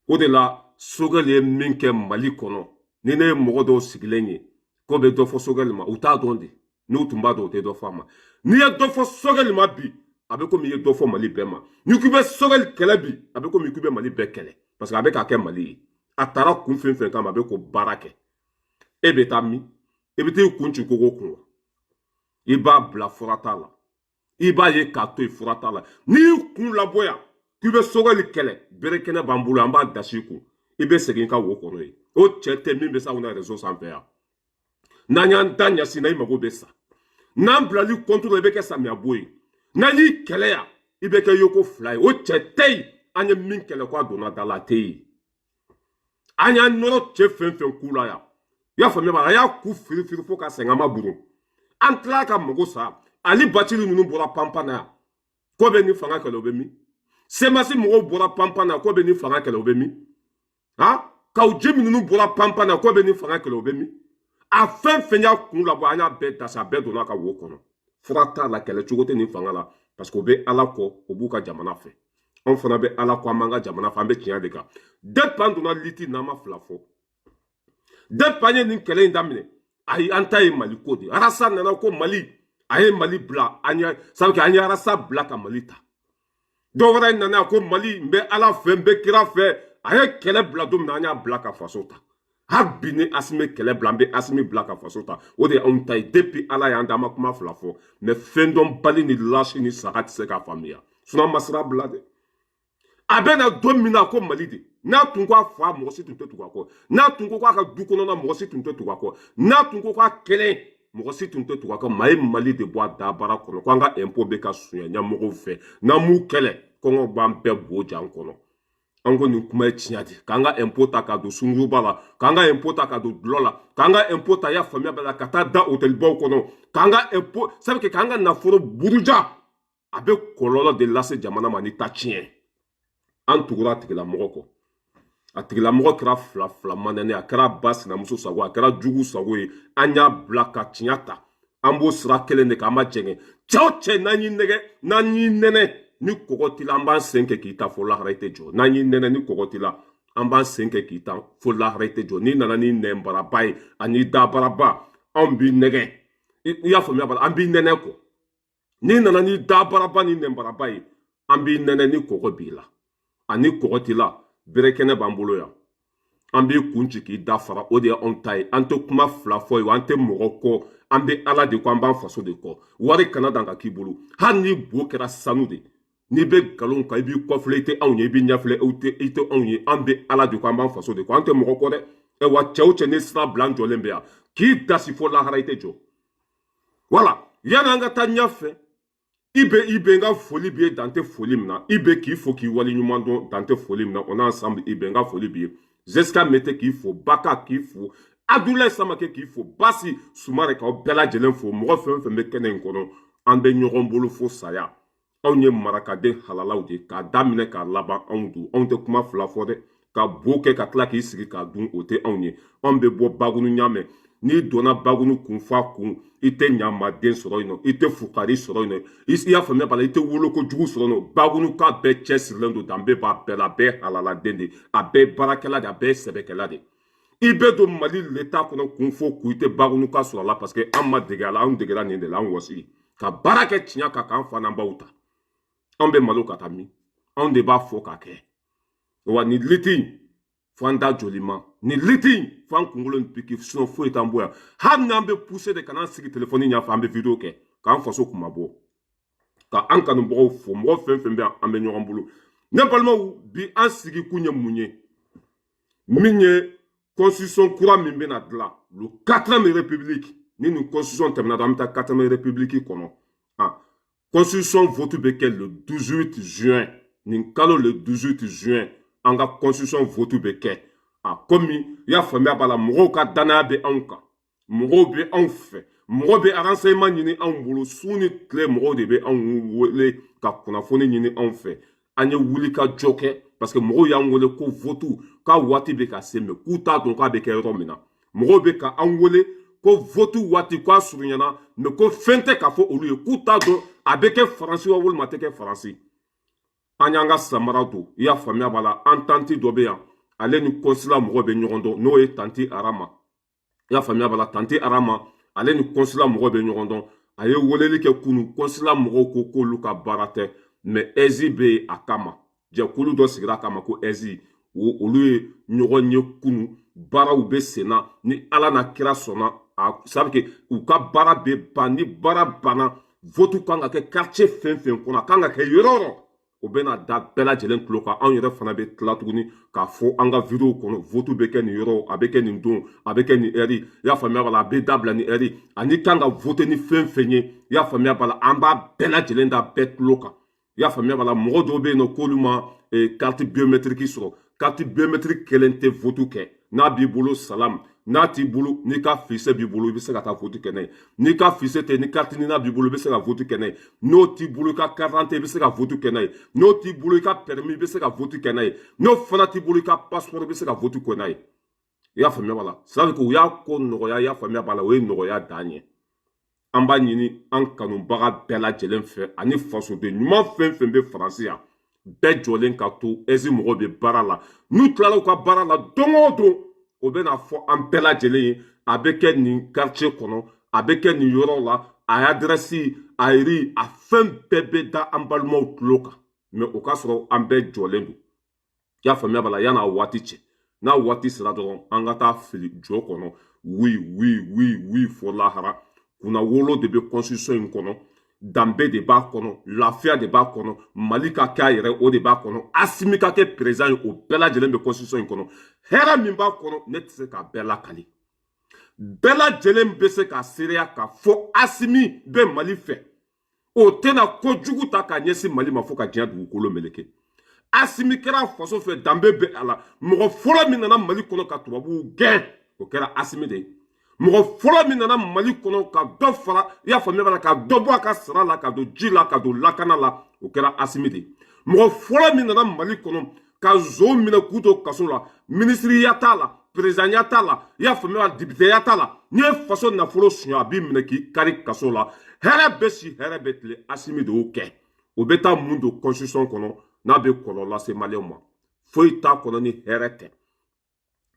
O de la, Sogɛli ye min kɛ Mali kɔnɔ, ni ne ye mɔgɔ dɔw sigilen ye ko bɛ dɔ fɔ Sogɛli ma, u t'a dɔn de. N'u tun b'a dɔn, u tɛ dɔ fɔ a ma. N'i ye dɔ fɔ Sogɛli ma bi, a bɛ komi i ye dɔ fɔ Mali bɛɛ ma. N'i k'i bɛ Sogɛli kɛlɛ bi, a bɛ komi i k'i bɛ Mali bɛɛ kɛlɛ, parce que a bɛ k'a kɛ Mali ye. A taara kun fɛn fɛn kama, a bɛ k'o baara kɛ. E bɛ taa min? I bɛ t'i kun ci kogo kun wa? I b'a bila fura t'a la, i b'a ye k'a to yen, fura t'a la. N'i y'i kun labɔ yan k'i bɛ Sogɛli kɛlɛ, bere kɛnɛ b'an bolo, an b'a dasi kun, i bɛ segin i ka wo kɔnɔ yen. O cɛ tɛ min bɛ s'anw na réseau sanfɛ yan. N'an y'an da ɲɛsin na, i mago bɛ sa. N'an bilali contre la, i bɛ kɛ samiya bo ye. N'an y'i kɛlɛ yan, i bɛ kɛ yoko fila ye. O cɛ tɛ yen. An ye min kɛlɛ ko a donna da la, a tɛ yen. An y'an nɔrɔ cɛ fɛn fɛn ku la yan, i y'a faamuya ba? A y'a ku firifiri fo ka sɛgɛn, an ma burun, an tilala ka mago sa. Ali Bacili ninnu bɔra panpan na yan ko bɛ ni fanga kɛlɛ, o bɛ min? Semasi mɔgɔw bɔra panpan na ko bɛ ni fanga kɛlɛ, o bɛ min? Ha, kaw ji ninnu bɔra panpan na ko bɛ ni fanga kɛlɛ, o bɛ min? A fɛn fɛn y'a kun labɔ, an y'a bɛɛ dasa, a bɛɛ donna ka wo kɔnɔ. Fura t'a la, kɛlɛ cogo tɛ nin fanga la, parce que o bɛ Ala kɔ, o b'u ka jamana fɛ. Anw fana bɛ Ala kɔ, an b'an ka jamana fɛ, an bɛ tiɲɛ de kan. Depuis an donna lutte, n'an ma fila fɔ, depuis an ye nin kɛlɛ in daminɛ, ayi, an ta ye Mali ko de. Arasa nana ko Mali, a ye Mali bila an ye, sabu an ye Arasa bila ka Mali ta. Dɔw wɛrɛ nana ko Mali, n bɛ Ala fɛ, n bɛ kira fɛ. A ye kɛlɛ bila don min na, an y'a bila ka faso ta. Hali bi, ni Asimi kɛlɛ bila, an bɛ Asimi bila ka faso ta. O de ye anw ta ye. Depuis Ala y'an da, an ma kuma fila fɔ. Mais fɛn dɔnbali ni lasi ni saga tɛ se k'a faamuya, sinon an ma sira bila dɛ. A bɛ na don min na ko Mali de, n'a tun ko a fa, mɔgɔ si tun tɛ tugu a kɔ. N'a tun ko k'a ka du kɔnɔna, mɔgɔ si tun tɛ tugu a kɔ. N'a tun ko k'a kelen, mɔgɔ si tun tɛ tugu a kɔ. Maa ye Mali de bɔ a dabara kɔnɔ ko an ka impôt bɛ ka suɲɛ ɲɛmɔgɔw fɛ. N'an m'u kɛlɛ, kɔngɔ b'an bɛɛ bo jan kɔnɔ. An ko nin kuma ye tiɲɛ de. K'an ka impôt ta ka don sunguruba la, k'an ka impôt ta ka don dulɔ la, k'an ka impôt ta, i y'a faamuya bɛɛ la, ka taa da hôtelbaw kɔnɔ, k'an ka impôt sabu k'an ka nafolo buruja, a bɛ kɔlɔlɔ de lase jamana ma ni ta tiɲɛ. An tugura a tigilamɔgɔ kɔ. A tigilamɔgɔ kɛra fila fila manɛnɛ, a kɛra ba sinamuso sago, a kɛra jugu sago ye. An y'a bila ka tiɲɛ ta, an b'o sira kelen de kan, an ma jɛngɛ. Cɛ o cɛ, n'an y'i nɛgɛ, n'an y'i nɛnɛ ni kɔgɔ t'i la, an b'an sen kɛ k'i ta fo lahara, i tɛ jɔ. N'an y'i nɛnɛ ni kɔgɔ t'i la, an b'an sen kɛ k'i ta fo lahara, i tɛ jɔ. N'i nana ni nɛnbaraba ye ani dabaraba, anw b'i nɛgɛ. I y'a faamuya bala? An b'i nɛnɛ kɔ. N'i nana ni dabaraba ni nɛnbaraba ye, an b'i nɛnɛ ni kɔgɔ b'i la ani kɔgɔ t'i la. Bere kɛnɛ b'an bolo yan, an b'i kun ci k'i da fara. O de ye anw ta ye. An tɛ kuma fila fɔ ye, an tɛ mɔgɔ kɔ, an bɛ Ala de kɔ, an b'an faso de kɔ. Wari kana dan ka k'i bolo, hali ni bo kɛra sanu de. N'i bɛ nkalon kan, i b'i kɔfilɛ, i tɛ anw ye. I b'i ɲɛfilɛ, i tɛ anw ye. An bɛ Ala de kɔ, an b'an faso de kɔ, an tɛ mɔgɔ kɔ dɛ. Ɛ wa, cɛ o cɛ, ni sira bila, an jɔlen bɛ yan k'i dasi fo lahara, i tɛ jɔ. Wala yanni an ka taa ɲɛfɛ, i bɛ n ka foli b'i ye, dan tɛ foli min na. I bɛ k'i fo k'i wale ɲuman dɔn, dan tɛ foli min na. On est ensemble. I bɛ n ka foli b'i ye. Zeska Mete k'i fo, Baka k'i fo, Abdoulaye Samake k'i fo, Basi Sumare k'aw bɛɛ lajɛlen fo. Mɔgɔ fɛn fɛn bɛ kɛnɛ in kɔnɔ, an bɛ ɲɔgɔn bolo fo saya. Anw ye marakaden halalaw de, k'a daminɛ k'a laban. Anw don, anw tɛ kuma fila fɔ dɛ. Ka bo kɛ ka tila k'i sigi k'a dun, o tɛ anw ye. Anw bɛ bɔ Bagunu ɲamɛ. N'i donna Bagunu kun fa kun, i tɛ ɲamaden sɔrɔ yen nɔ, i tɛ fukari sɔrɔ yen nɔ, i y'a faamuya b'a la, i tɛ woloko jugu sɔrɔ yen nɔ. Bagunu ka bɛɛ cɛsirilen don, danbe b'a bɛɛ la, a bɛɛ halaladen de, a bɛɛ baarakɛla de, a bɛɛ sɛbɛkɛla de. I bɛ don Mali leta kɔnɔ kun fo kun, i tɛ Bagunu ka sɔrɔ a la, parce que an ma dege a la. Anw degera nin de la, an wɔsi ka baara kɛ tiɲɛ kan, k'an fa n'an baw ta. Anw bɛ malo ka taa min? Anw de b'a fɔ k'a kɛ wa. Nin lutte in fo an da joli ma, nin lutte in fo an kunkolo in piki, sinon foyi t'an bɔ yan. Hali n'an bɛ pousser de ka n'an sigi telefɔni ɲɛfɛ, an bɛ vidéo kɛ k'an faso kuma bɔ, ka an kanubagaw fo. Mɔgɔ fɛn fɛn bɛ yan, an bɛ ɲɔgɔn bolo. Ne balimaw, bi an sigi kun ye mun ye? Min ye constitution kura min bɛna dilan, le quatrième république. Ni nin constitution tɛmɛna, an bɛ taa quatrième république kɔnɔ. Ah, constitution vote bɛ kɛ le 18 juin, nin kalo, le 18 juin, an ka constitution vote bɛ kɛ. A komi i y'a faamuya b'a la, mɔgɔw ka danaya bɛ anw kan, mɔgɔw bɛ anw fɛ, mɔgɔw bɛ renseignement ɲini anw bolo su ni tile, mɔgɔw de bɛ anw wele ka kunnafoni ɲini anw fɛ. An ye wuli ka jɔ kɛ, parce que mɔgɔw y'an wele ko vote k'a waati bɛ ka se, mais k'u t'a dɔn k'a bɛ kɛ yɔrɔ min na. Mɔgɔw bɛ ka an wele ko vote waati k'a surunyana, mais ko fɛn tɛ k'a fɔ olu ye, k'u t'a dɔn a bɛ kɛ Faransi wa walima a tɛ kɛ Faransi. An y'an ka samara don, i y'a faamuya b'a la. Entente dɔ bɛ yan. Ale ni consulat mɔgɔ bɛ ɲɔgɔn dɔn, n'o ye Tanti Arama. I y'a faamuya b'a la, Tanti Arama, ale ni consulat mɔgɔ bɛ ɲɔgɔn dɔn. A ye weleli kɛ kunu, consulat mɔgɔw ko k'olu ka baara tɛ, mais AIGE bɛ yen a kama. Jɛkulu dɔ sigira a kama ko AIGE. Olu ye ɲɔgɔn ye kunu, baaraw bɛ sen na. Ni Ala na kira sɔnna a sabu que u ka baara bɛ ban, ni baara banna, vote kan ka kɛ quartier fɛn fɛn kɔnɔ, a kan ka kɛ yɔrɔ o yɔrɔ, o bɛna da bɛɛ lajɛlen tulo kan. Anw yɛrɛ fana bɛ tila tuguni k'a fɔ an ka vidéo kɔnɔ: vote bɛ kɛ nin yɔrɔ, a bɛ kɛ nin don, a bɛ kɛ nin heure. I y'a faamuya b'a la, a bɛ dabila nin heure, ani kan ka vote ni fɛn fɛn ye. I y'a faamuya b'a la, an b'a bɛɛ lajɛlen da bɛɛ tulo kan. I y'a faamuya b'a la, mɔgɔ dɔw bɛ yen nɔ k'olu ma carte biométrique sɔrɔ. Carte biométrique kelen tɛ vote kɛ. N'a b'i bolo, salam. N'a t'i bolo, n'i ka fiche b'i bolo, i bɛ se ka taa vote kɛ n'a ye. N'i ka fiche tɛ, ni carte NINA b'i bolo, i bɛ se ka vote kɛ n'a ye. N'o t'i bolo, i ka carte d'identité, i bɛ se ka vote kɛ n'a ye. N'o t'i bolo, i ka permis, i bɛ se ka vote kɛ n'a ye. N'o fana t'i bolo, i ka passeport, i bɛ se ka vote kɛ n'a ye. I y'a faamuya b'a la, c'est à dire que u y'a ko nɔgɔya. I y'a faamuya b'a la, o ye nɔgɔya dan ye. An b'a ɲini an kanubaga bɛɛ lajɛlen fɛ ani fasoden ɲuman fɛn fɛn bɛ Faransi yan, bɛɛ jɔlen ka to. AIGE mɔgɔw bɛ baara la. N'u tilala u ka baara la, don o don, o bɛna fɔ an bɛɛ lajɛlen ye: a bɛ kɛ nin quartier kɔnɔ, a bɛ kɛ nin yɔrɔ la, a adresse, a yiri, a fɛn bɛɛ bɛ da an balimaw tulo kan. Mais o k'a sɔrɔ an bɛɛ jɔlen don. I y'a faamuya b'a la, yan'a waati cɛ, n'a waati sera dɔrɔn, an ka taa fili jɔ kɔnɔ. Oui, oui, oui, oui, fɔ lahara. Kunna wolo de bɛ constitution in kɔnɔ, danbe de b'a kɔnɔ, lafiya de b'a kɔnɔ, Mali ka kɛ a yɛrɛ, o de b'a kɔnɔ, Asimi ka kɛ président ye, o bɛɛ lajɛlen bɛ constitution in kɔnɔ. Hɛrɛ min b'a kɔnɔ, ne tɛ se k'a bɛɛ lakali. Bɛɛ lajɛlen bɛ se k'a seereya k'a fɔ Asimi bɛ Mali fɛ. O tɛna kojugu ta k'a ɲɛsin Mali ma fo ka diɲɛ dugukolo meleke. Asimi kɛra faso fɛ, danbe bɛ a la. Mɔgɔ fɔlɔ min nana Mali kɔnɔ ka tubabuw gɛn, o kɛra Asimi de ye. Mɔgɔ fɔlɔ min nana Mali kɔnɔ ka dɔ fara, i y'a faamuya b'a la, ka dɔ bɔ a ka sara la, ka don ji la, ka don lakana la, o kɛra Asimi de ye. Mɔgɔ fɔlɔ min nana Mali kɔnɔ ka zon minɛ k'u to kaso la, minisiriya t'a la, perezanya t'a la, i y'a faamuya, dibiteya t'a la, n'i ye faso nafolo suɲɛ, a b'i minɛ k'i kari kaso la. Hɛrɛ bɛ si, hɛrɛ bɛ tile, Asimi de y'o kɛ. O bɛ taa mun don constitution kɔnɔ n'a bɛ kɔlɔlɔ lase Maliyɛnw ma? Foyi t'a kɔnɔ ni hɛrɛ tɛ.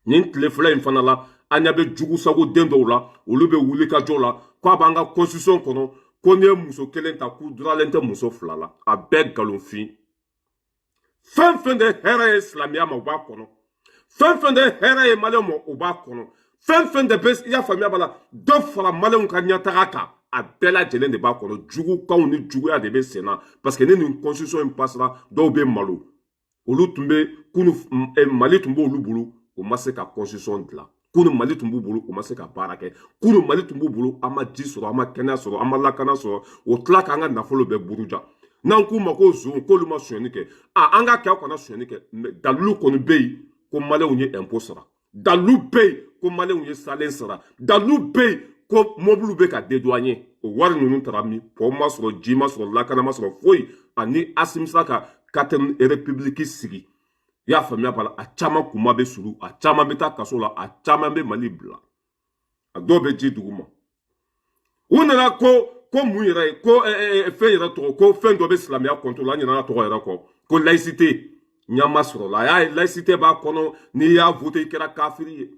Nin tile fila in fana la, an ɲɛ bɛ jugusago den dɔw la, olu bɛ wuli ka jɔ la k'a b'an ka constitution kɔnɔ ko n'i ye muso kelen ta, k'u duralen tɛ muso fila la. A bɛɛ nkalonfin. Fɛn fɛn de hɛrɛ ye silamɛya ma, o b'a kɔnɔ. Fɛn fɛn de hɛrɛ ye Maliyɛnw ma, o b'a kɔnɔ. Fɛn fɛn de bɛ, i y'a faamuya b'a la, dɔ fara Maliyɛnw ka ɲɛtaga kan, a bɛɛ lajɛlen de b'a kɔnɔ. Jugukanw ni juguya de bɛ sen na, parce que ni nin constitution in pasera, dɔw bɛ malo. Olu tun bɛ kunu, Mali tun b'olu bolo, o ma se ka constitution dilan. Kunu, Mali tun b'u bolo, o ma se ka baara kɛ. Kunu, Mali tun b'u bolo, an ma ji sɔrɔ, an ma kɛnɛya sɔrɔ, an ma lakana sɔrɔ. O tila k'an ka nafolo bɛɛ buruja. N'an k'u ma ko zon, k'olu ma sonyɛni kɛ, a an ka kɛ, aw kana sonyɛni kɛ. Mais dalilu kɔni bɛ yen ko Maliyɛnw ye impôt sara, dalilu bɛ yen ko Maliyɛnw ye salen sara, dalilu bɛ yen ko mɔbiliw bɛ ka dédouaner. O wari ninnu taara min? Pont ma sɔrɔ, ji ma sɔrɔ, lakana ma sɔrɔ, foyi. Ani Asimi sera ka quatrième république sigi, i y'a faamuya b'a la, a caman kuma bɛ suru, a caman bɛ taa kaso la, a caman bɛ Mali bila, a dɔw bɛ ji dugu ma. U nana ko mun yɛrɛ ye ko fɛn yɛrɛ tɔgɔ ko fɛn dɔ bɛ silamɛya contre la, an ɲinɛna tɔgɔ yɛrɛ kɔ, ko laïcité. Ɲama sɔrɔ la, a y'a ye laïcité b'a kɔnɔ, n'i y'a voté, i kɛra kafiri ye.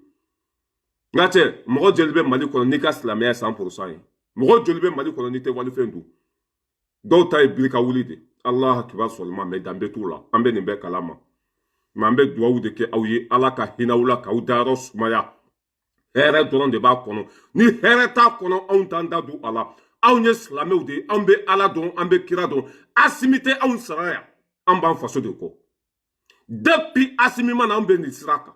Nka cɛ, mɔgɔ joli bɛ Mali kɔnɔ n'i ka silamɛya ye 100% ye? Mɔgɔ joli bɛ Mali kɔnɔ n'i tɛ walifɛn dun? Dɔw ta ye biri ka wuli de, Allah kibar sɔlima, mais danbe t'u la. An bɛ nin bɛɛ kalama, mais an bɛ duwawu de kɛ aw ye, Ala ka hinɛ aw la k'aw dayɔrɔ sumaya. Hɛrɛ dɔrɔn de b'a kɔnɔ. Ni hɛrɛ t'a kɔnɔ, anw t'an da don a la. Anw ye silamɛw de ye, anw bɛ Ala dɔn, an bɛ kira dɔn. Asimi tɛ anw sara yan, an b'an faso de kɔ. Depuis Asimi ma na, anw bɛ nin sira kan.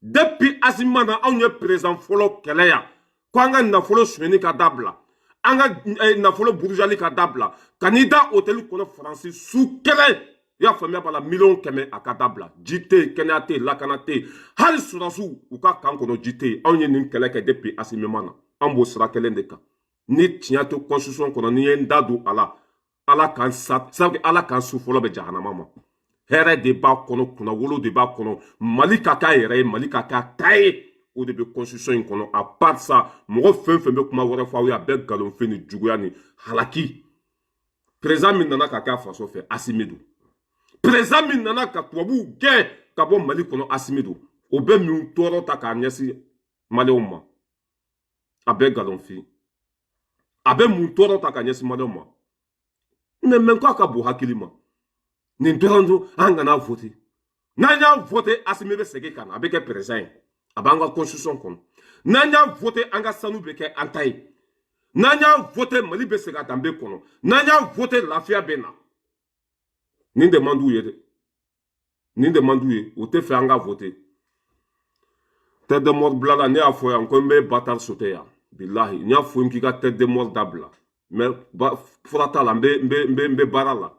Depuis Asimi ma na, anw ye président fɔlɔ kɛlɛ yan ko an ka nafolo sonyɛni ka dabila, an ka nafolo burujali ka dabila, ka n'i da hôtel kɔnɔ Faransi su kɛlɛ, i y'a faamuya b'a la, 100 000 000, a ka dabila. Ji tɛ yen, kɛnɛya tɛ yen, lakana tɛ yen, hali sɔrɔdasiw u ka kan kɔnɔ, ji tɛ yen. Anw ye nin kɛlɛ kɛ depuis Asimi ma na, an b'o sira kelen de kan. Ni tiɲɛ tɛ constitution kɔnɔ, n'i ye n da don a la, Ala k'an sa, sabu Ala k'an su fɔlɔ bɛ jahanama ma. Hɛrɛ de b'a kɔnɔ, kunnawolo de b'a kɔnɔ, Mali ka k'a yɛrɛ ye, Mali ka k'a ta ye, o de bɛ constitution in kɔnɔ. À part ça, mɔgɔ fɛn fɛn bɛ kuma wɛrɛ fɔ aw ye, a bɛɛ nkalonfin ni juguya ni halaki. Président min nana ka kɛ a faso fɛ, Asimi don. Président min nana ka tubabuw gɛn, ka bɔ Mali kɔnɔ. Asimi don, o bɛ min tɔɔrɔ ta k'a ɲɛsin maliyɛnw ma, a bɛɛ nkalonfin. A bɛ mun tɔɔrɔ ta ka ɲɛsin maliyɛnw ma? Mais k'a ka bon hakili ma nin dɔrɔn don. An kana voter. N'an y'a voter, Asimi bɛ segin ka na, a bɛ kɛ président ye, a b'an ka constitution kɔnɔ. N'an y'a voter, an ka sanu bɛ kɛ an ta ye. N'an y'a voter, Mali bɛ segin a danbe kɔnɔ. N'an y'a voter, lafiya bɛ na. Nin de man d'u ye dɛ, nin de man d'u ye. U tɛ fɛ an ka voter. Tête de mort bilala. Ne y'a fɔ yan ko n bɛ bâtard sauter yan. Bilahi, n y'a fɔ n k'i ka tête de mort dabila, mais fura t'a la. N bɛ baara la,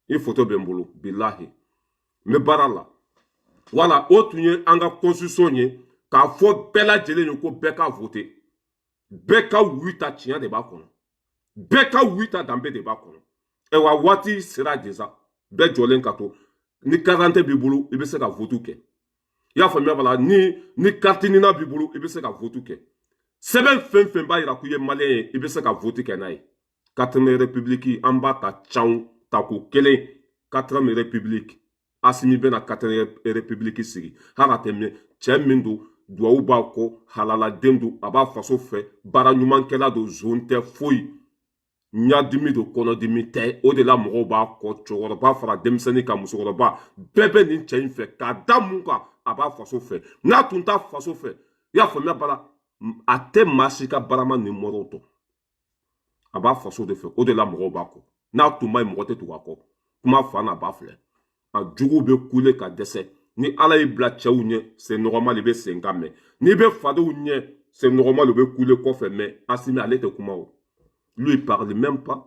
i photo bɛ n bolo. Bilahi, n bɛ baara la. Wala o tun ye an ka constitution ye, k'a fɔ bɛɛ lajɛlen ye ko bɛɛ ka voter, bɛɛ ka oui ta. Tiɲɛ de b'a kɔnɔ, bɛɛ ka oui ta, danbe de b'a kɔnɔ. Ayiwa, waati sera déjà, bɛɛ jɔlen ka to. Ni carte b'i bolo, i bɛ se ka vote kɛ. I y'a faamuya? Bala ni carte NINA b'i bolo, i bɛ se ka vote kɛ. Sɛbɛn fɛn fɛn b'a yira k'i ye maliyɛn ye, i bɛ se ka vote kɛ n'a ye. Quatrième république, an b'a ta canw tako kelen. Quatrième république, Asimi bɛna quatrième république sigi. Hali a tɛ mɛn. Cɛ min don, duwawu b'a kɔ, halaladen don, a b'a faso fɛ, baara ɲumankɛla don, zon tɛ foyi, ɲadimi don, kɔnɔdimi tɛ. O de la mɔgɔw b'a kɔ, cɛkɔrɔba fara denmisɛnnin kan, musokɔrɔba bɛɛ bɛ nin cɛ in fɛ. K'a da mun kan? A b'a faso fɛ. N'a tun t'a faso fɛ, i y'a faamuya? Bala a tɛ maa si ka barama ni mɔrɔw tɔ. A b'a faso de fɛ, o de la mɔgɔw b'a kɔ. N'a tun ma ɲi, mɔgɔ tɛ tugu a kɔ. Kuma fa n'a ba filɛ, a juguw bɛ kule ka dɛsɛ. Ni Ala y'i bila cɛw ɲɛ, c'est normal, i bɛ sen kan mɛn. N'i bɛ fadenw ɲɛ, c'est normal, u bɛ kule kɔfɛ. Mais Asimi, ale tɛ kuma o. Lui, il parle même pas.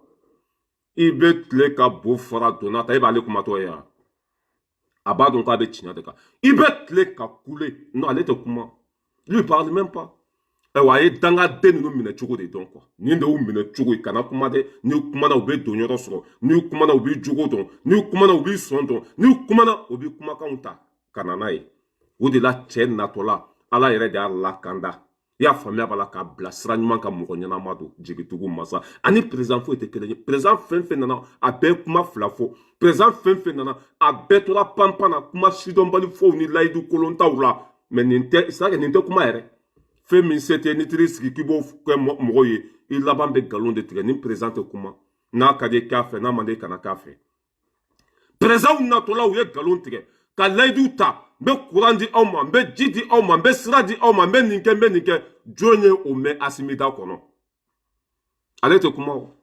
I bɛ tile ka bo fara donna ta, e b'ale kumatɔ ye wa? A b'a dɔn k'a bɛ tiɲɛ de kan. I bɛ tile ka kule, non, ale tɛ kuma. Lui, il parle même pas. Ayiwa, a ye dangaden ninnu minɛ cogo de dɔn quoi. Nin de y'u minɛ cogo ye. Kana kuma dɛ. N'i kumana, u bɛ don yɔrɔ sɔrɔ. N'i kumana, u b'i jogo dɔn. N'i kumana, u b'i sɔn dɔn. N'i kumana, u b'i kumakanw ta ka na n'a ye. O de la, cɛ natɔla, Ala yɛrɛ de y'a lakanda. I y'a faamuya? B'a la k'a bila sira ɲuman kan. Mɔgɔ ɲɛnama don, jigitugu masa. Ani président foyi tɛ kelen ye. Président fɛn fɛn nana, a bɛɛ kuma fila fɔ. Président fɛn fɛn nana, a bɛɛ tora panpan na, kuma sidɔnbali fɔw ni layidu kolontaw la. Mais nin tɛ, c'est nin tɛ kuma yɛrɛ. Fɛn min se tɛ, n'i taar'i sigi k'i b'o kɛ mɔgɔw ye, i laban bɛ nkalon de tigɛ. Ni président tɛ kuma, n'a ka di k'a fɛ, n'a man di, kana k'a fɛ. Présidentw natɔla, u ye nkalon tigɛ ka layidu ta: n bɛ kuran di aw ma, n bɛ ji di aw ma, n bɛ sira di aw ma, n bɛ nin kɛ, n bɛ nin kɛ. Jɔn ye o mɛn Asimi da kɔnɔ? Ale tɛ kuma o,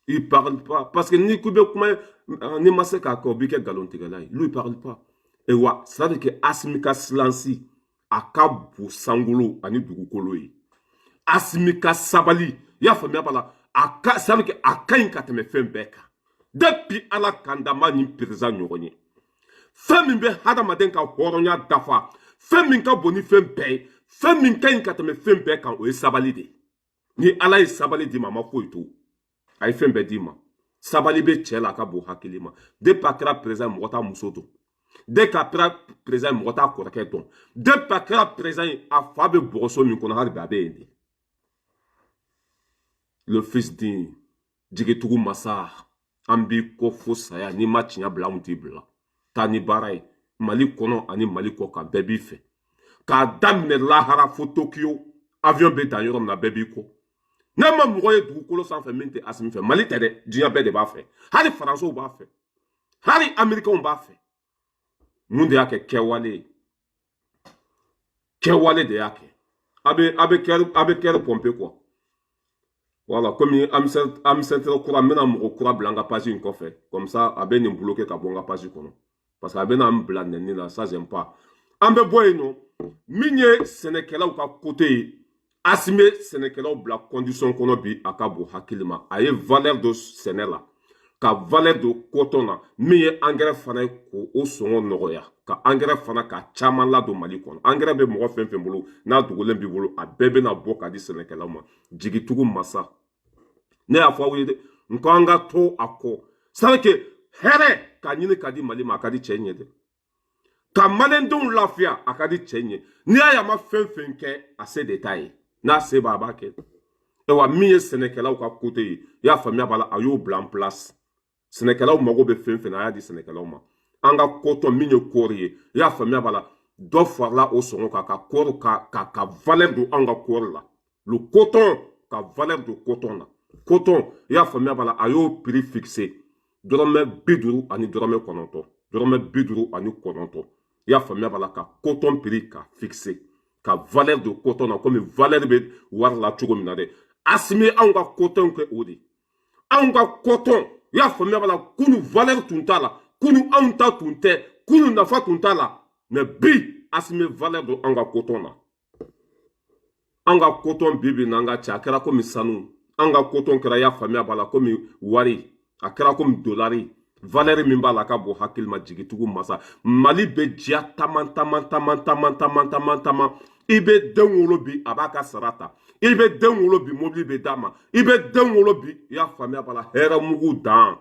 il parle pas, parce que n'i ko i bɛ kuma, n'i ma se k'a kɛ, o b'i kɛ nkalontigɛla ye. Lui, il parle pas. Et wa, c'est à dire que Asimi ka silence, a ka bon sankolo ani dugukolo ye. Asimi ka sabali, i y'a faamuya? B'a la a ka, c'est à dire que a ka ɲi ka tɛmɛ fɛn bɛɛ kan. Depuis Ala kan da ma nin président ɲɔgɔn ye. Fɛn min bɛ hadamaden ka hɔrɔnya dafa, fɛn min ka bon ni fɛn bɛɛ ye, fɛn min ka ɲi ka tɛmɛ fɛn bɛɛ kan, o ye sabali de ye. Ni Ala ye sabali d'i ma, a ma foyi to, a ye fɛn bɛɛ d'i ma. Sabali bɛ cɛ la, a ka bon hakili ma. Depuis a kɛra président, mɔgɔ t'a muso dɔn. Depuis a kɛra président, mɔgɔ t'a kɔrɔkɛ dɔn. Depuis a kɛra président ye, a fa bɛ bɔgɔso min kɔnɔ, hali bi a bɛ yen de. Le fils digne, jigitugu masa, an b'i kɔ fo saya. N'i ma tiɲɛ bila, anw t'i bila. Taa ni baara ye Mali kɔnɔ ani Mali kɔ kan, bɛɛ b'i fɛ. K'a daminɛ lahara fo Tokiyo, avion bɛ dan yɔrɔ min na, bɛɛ b'i kɔ. N'a ma mɔgɔ ye dugukolo sanfɛ min tɛ Asimi fɛ, Mali tɛ dɛ, diɲɛ bɛɛ de b'a fɛ. Hali Faransiw b'a fɛ, hali Amerikɛnw b'a fɛ. Mun de y'a kɛ? Kɛwale ye, kɛwale de y'a kɛ. A bɛ cœur pomper quoi. Voilà, komi administrateur kura, n bɛna mɔgɔ kura bila n ka page in kɔfɛ. Comme ça, a bɛ nin bloquer ka bɔ n ka page kɔnɔ, parce que a bɛna n bila nɛni la, ça j'aime pas. An bɛ bɔ yen nɔ. Min ye sɛnɛkɛlaw ka côté ye, Asimi ye sɛnɛkɛlaw bila condition kɔnɔ bi, a ka bon hakili ma. A ye valeur don sɛnɛ la, ka valeur don coton na. Min ye engrais fana ye, k'o sɔngɔ nɔgɔya, ka engrais fana ka caman ladon Mali kɔnɔ. Engrais bɛ mɔgɔ fɛn fɛn bolo, n'a dogolen b'i bolo, a bɛɛ bɛna bɔ ka di sɛnɛkɛlaw ma. Jigitugu masa, ne y'a fɔ aw ye dɛ, n ko an ka to a kɔ. C'est que hɛrɛ ka ɲini ka di Mali ma, a ka di cɛ ɲɛ dɛ. Ka maliyɛndenw lafiya, a ka di cɛ ɲɛ. N'i y'a ye a ma fɛn fɛn kɛ, a se de t'a ye. N'a se b'a, a b'a kɛ. Ayiwa, min ye sɛnɛkɛlaw ka côté ye, i y'a faamuya? B'a la, a y'o bila en place. Sɛnɛkɛlaw mago bɛ fɛn fɛn na, a y'a di sɛnɛkɛlaw ma. An ka coton min ye kɔɔri ye, i y'a faamuya b'a la, dɔ farala o sɔngɔ kan ka kɔɔri ka valeur don an ka kɔɔri la, le coton, ka valeur don coton na. Coton, i y'a faamuya b'a la, a y'o prix fixé dɔrɔmɛ 59, dɔrɔmɛ 59. I y'a faamuya b'a la, ka coton prix ka fixé, ka valeur don coton na, komi valeur bɛ wari la cogo min na dɛ. Asimi, anw ka coton kɛ o de, anw ka coton, i y'a faamuya b'a la, kunu valeur tun t'a la, kunu anw ta tun tɛ, kunu nafa tun t'a la, mais bi Asimi valeur don an ka coton na. An ka coton bi bi n'an ka cɛ, a kɛra komi sanu. An ka coton kɛra, i y'a faamuya b'a la, komi wari, a kɛra komi dolari. Valeur min b'a la ka bon hakili ma jigitugu masa. Mali bɛ diya taman taman taman taman taman taman taman. I bɛ den wolo bi, a b'a ka sara ta. I bɛ den wolo bi, mobili bɛ d'a ma. I bɛ den wolo bi, i y'a faamuya b'a la, hɛrɛ mugu dan.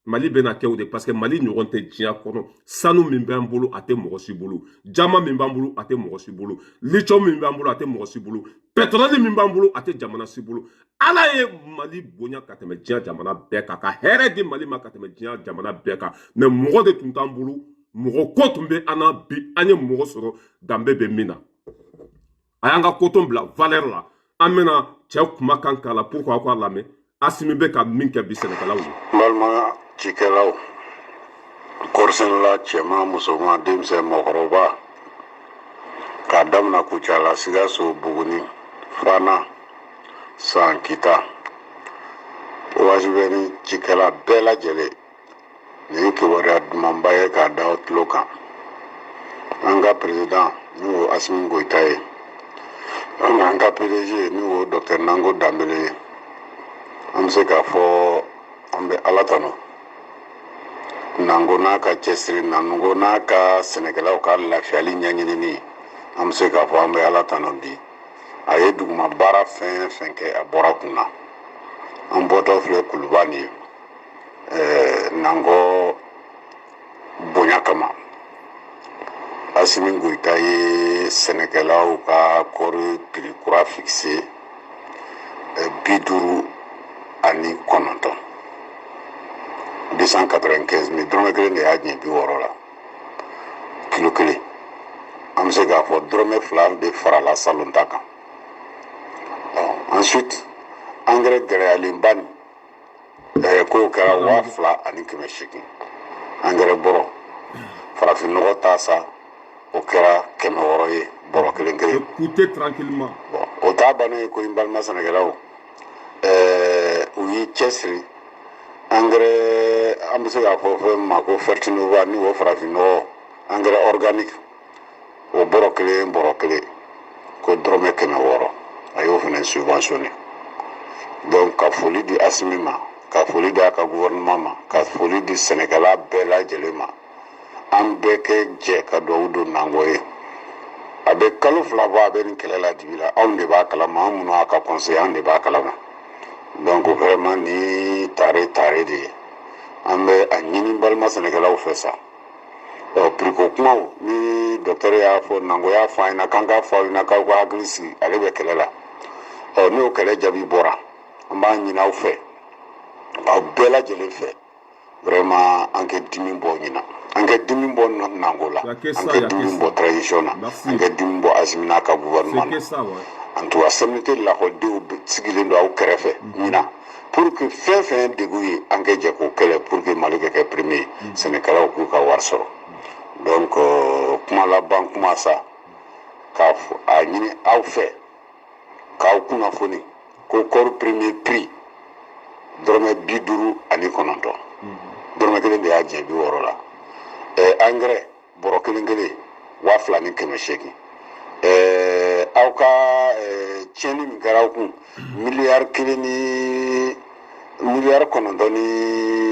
Mali bɛna kɛ o de, parce que Mali ɲɔgɔn tɛ diɲɛ kɔnɔ. Sanu min b'an bolo, a tɛ mɔgɔ si bolo. Jama min b'an bolo, a tɛ mɔgɔ si bolo. Lithium min b'an bolo, a tɛ mɔgɔ si bolo. Pétrole min b'an bolo, a tɛ jamana si bolo. Ala ye Mali bonya ka tɛmɛ diɲɛ jamana bɛɛ kan, ka hɛrɛ di Mali ma ka tɛmɛ diɲɛ jamana bɛɛ kan, mais mɔgɔ de tun t'an bolo, mɔgɔ ko tun bɛ an na. Bi an ye mɔgɔ sɔrɔ danbe bɛ min na, a y'an ka coton bila valeur la. An bɛna cɛ kumakan k'a la pour que aw k'a lamɛn, Asimi bɛ ka min kɛ bi sɛnɛkɛlaw ye. N balima cikɛlaw, kɔrisɛnɛla cɛman, musoman, denmisɛn, mɔgɔkɔrɔba, k'a damina Kucala, Sikaso, Buguni, Fana, San, Kita, Wajibɛ ni cikɛla bɛɛ lajɛlen, nin ye kibaruya dumanba ye k'a da aw tulo kan. An ka président, n'o Asimi Goyita ye, an ka PDG, n'o docteur Nango Danbele ye, an bɛ se k'a fɔ an bɛ Ala tanu. Nango n'a ka cɛsiri, Nango n'a ka sɛnɛkɛlaw ka lafiyali ɲɛɲinini, an bɛ se k'a fɔ an bɛ Ala tanu. Bi a ye duguma baara fɛn fɛn kɛ, a bɔra kun na. An bɔtɔ filɛ Kuluba nin ye, Nangɔ bonya kama, Asimi Goyita ye sɛnɛkɛlaw ka kɔɔri prix kura fixé 59, 295 mille. Dɔrɔmɛ kelen de y'a ɲɛ 60 la kilo kelen. An bɛ se k'a fɔ dɔrɔmɛ 2 de farala salon ta kan. Ensuite, engrais gɛlɛyalenba nin, k'o kɛra 2800 engrais bɔrɔ. Farafinnɔgɔ ta sa, o kɛra 600 ye bɔrɔ kelen kelen. Écoutez tranquillement. Bon, o t'a bannen ye ko n balima sɛnɛkɛlaw, u y'i cɛsiri. Engrais, an bɛ se k'a fɔ fɛn min ma ko Fertinova, ni o farafinnɔgɔ, engrais organique, o bɔrɔ kelen bɔrɔ kelen ko dɔrɔmɛ 600, a y'o fana subventionné. Donc ka foli di Asimi ma, ka foli di a ka gouvernement ma, ka foli di sɛnɛkɛla bɛɛ lajɛlen ma. An bɛɛ kɛ jɛ ka duwawu don Nangɔ ye. A bɛ kalo 2 bɔ, a bɛ nin kɛlɛ la dibi la. Anw de b'a kalama, an minnu y'a ka conseiller, an de b'a kalama. Donc vraiment, ni tare tare de ye, an bɛ a ɲini balima sɛnɛkɛlaw fɛ sa. Ɔ, prix ko kumaw ni docteur y'a fɔ, Nango y'a fɔ an ɲɛna k'an k'a fɔ aw ɲɛna k'aw ka hakili sigi, ale bɛ kɛlɛ la. Ɔ, n'o kɛlɛ jaabi bɔra, an b'a ɲini aw fɛ, aw bɛɛ lajɛlen fɛ, vraiment, an kɛ dimi bɔ ɲina, an kɛ dimi bɔ Nango la, an kɛ dimi bɔ transition na, an kɛ dimi bɔ Asimi n'a ka gouvernement na. En tout cas, CMDT lakɔlidenw sigilen don aw kɛrɛfɛ ɲina pour que fɛn fɛn ye degun ye, an kɛ jɛ k'o kɛlɛ pour que Mali ka kɛ premier, sɛnɛkɛlaw k'u ka wari sɔrɔ. Donc kuma laban kuma sa, k'a a ɲini aw fɛ k'aw kunnafoni ko kɔɔri premier prix dɔrɔmɛ 59, dɔrɔmɛ kelen de y'a jɛ 60 la. Engrais bɔrɔ kelen kelen 2800. Aw ka tiɲɛni min kɛra aw kun, miliyari 1 ni miliyari 9 ni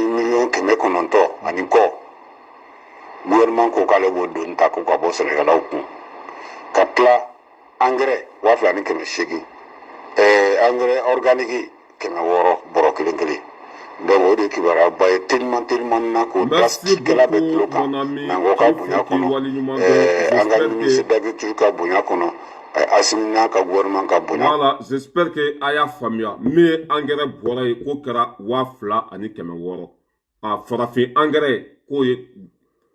miliyɔn 900 ani kɔ, gouvernement ko k'ale b'o doni ta ko ka bɔ sɛnɛkɛlaw kun. Ka tila engrais 2800, engrais organique 600 bɔrɔ kelen kelen. Donc o de ye kibaruya ye teliman teliman na k'o da cikɛla bɛɛ tulo kan. Nango ka bonya kɔnɔ, an ka ministre d'agriculture ka bonya kɔnɔ, Asimi n'a ka gouvernement ka bonya. Voilà, j'espère que a y'a faamuya. Min ye engrais bɔra ye, k'o kɛra 2600. A farafin engrais k'o ye.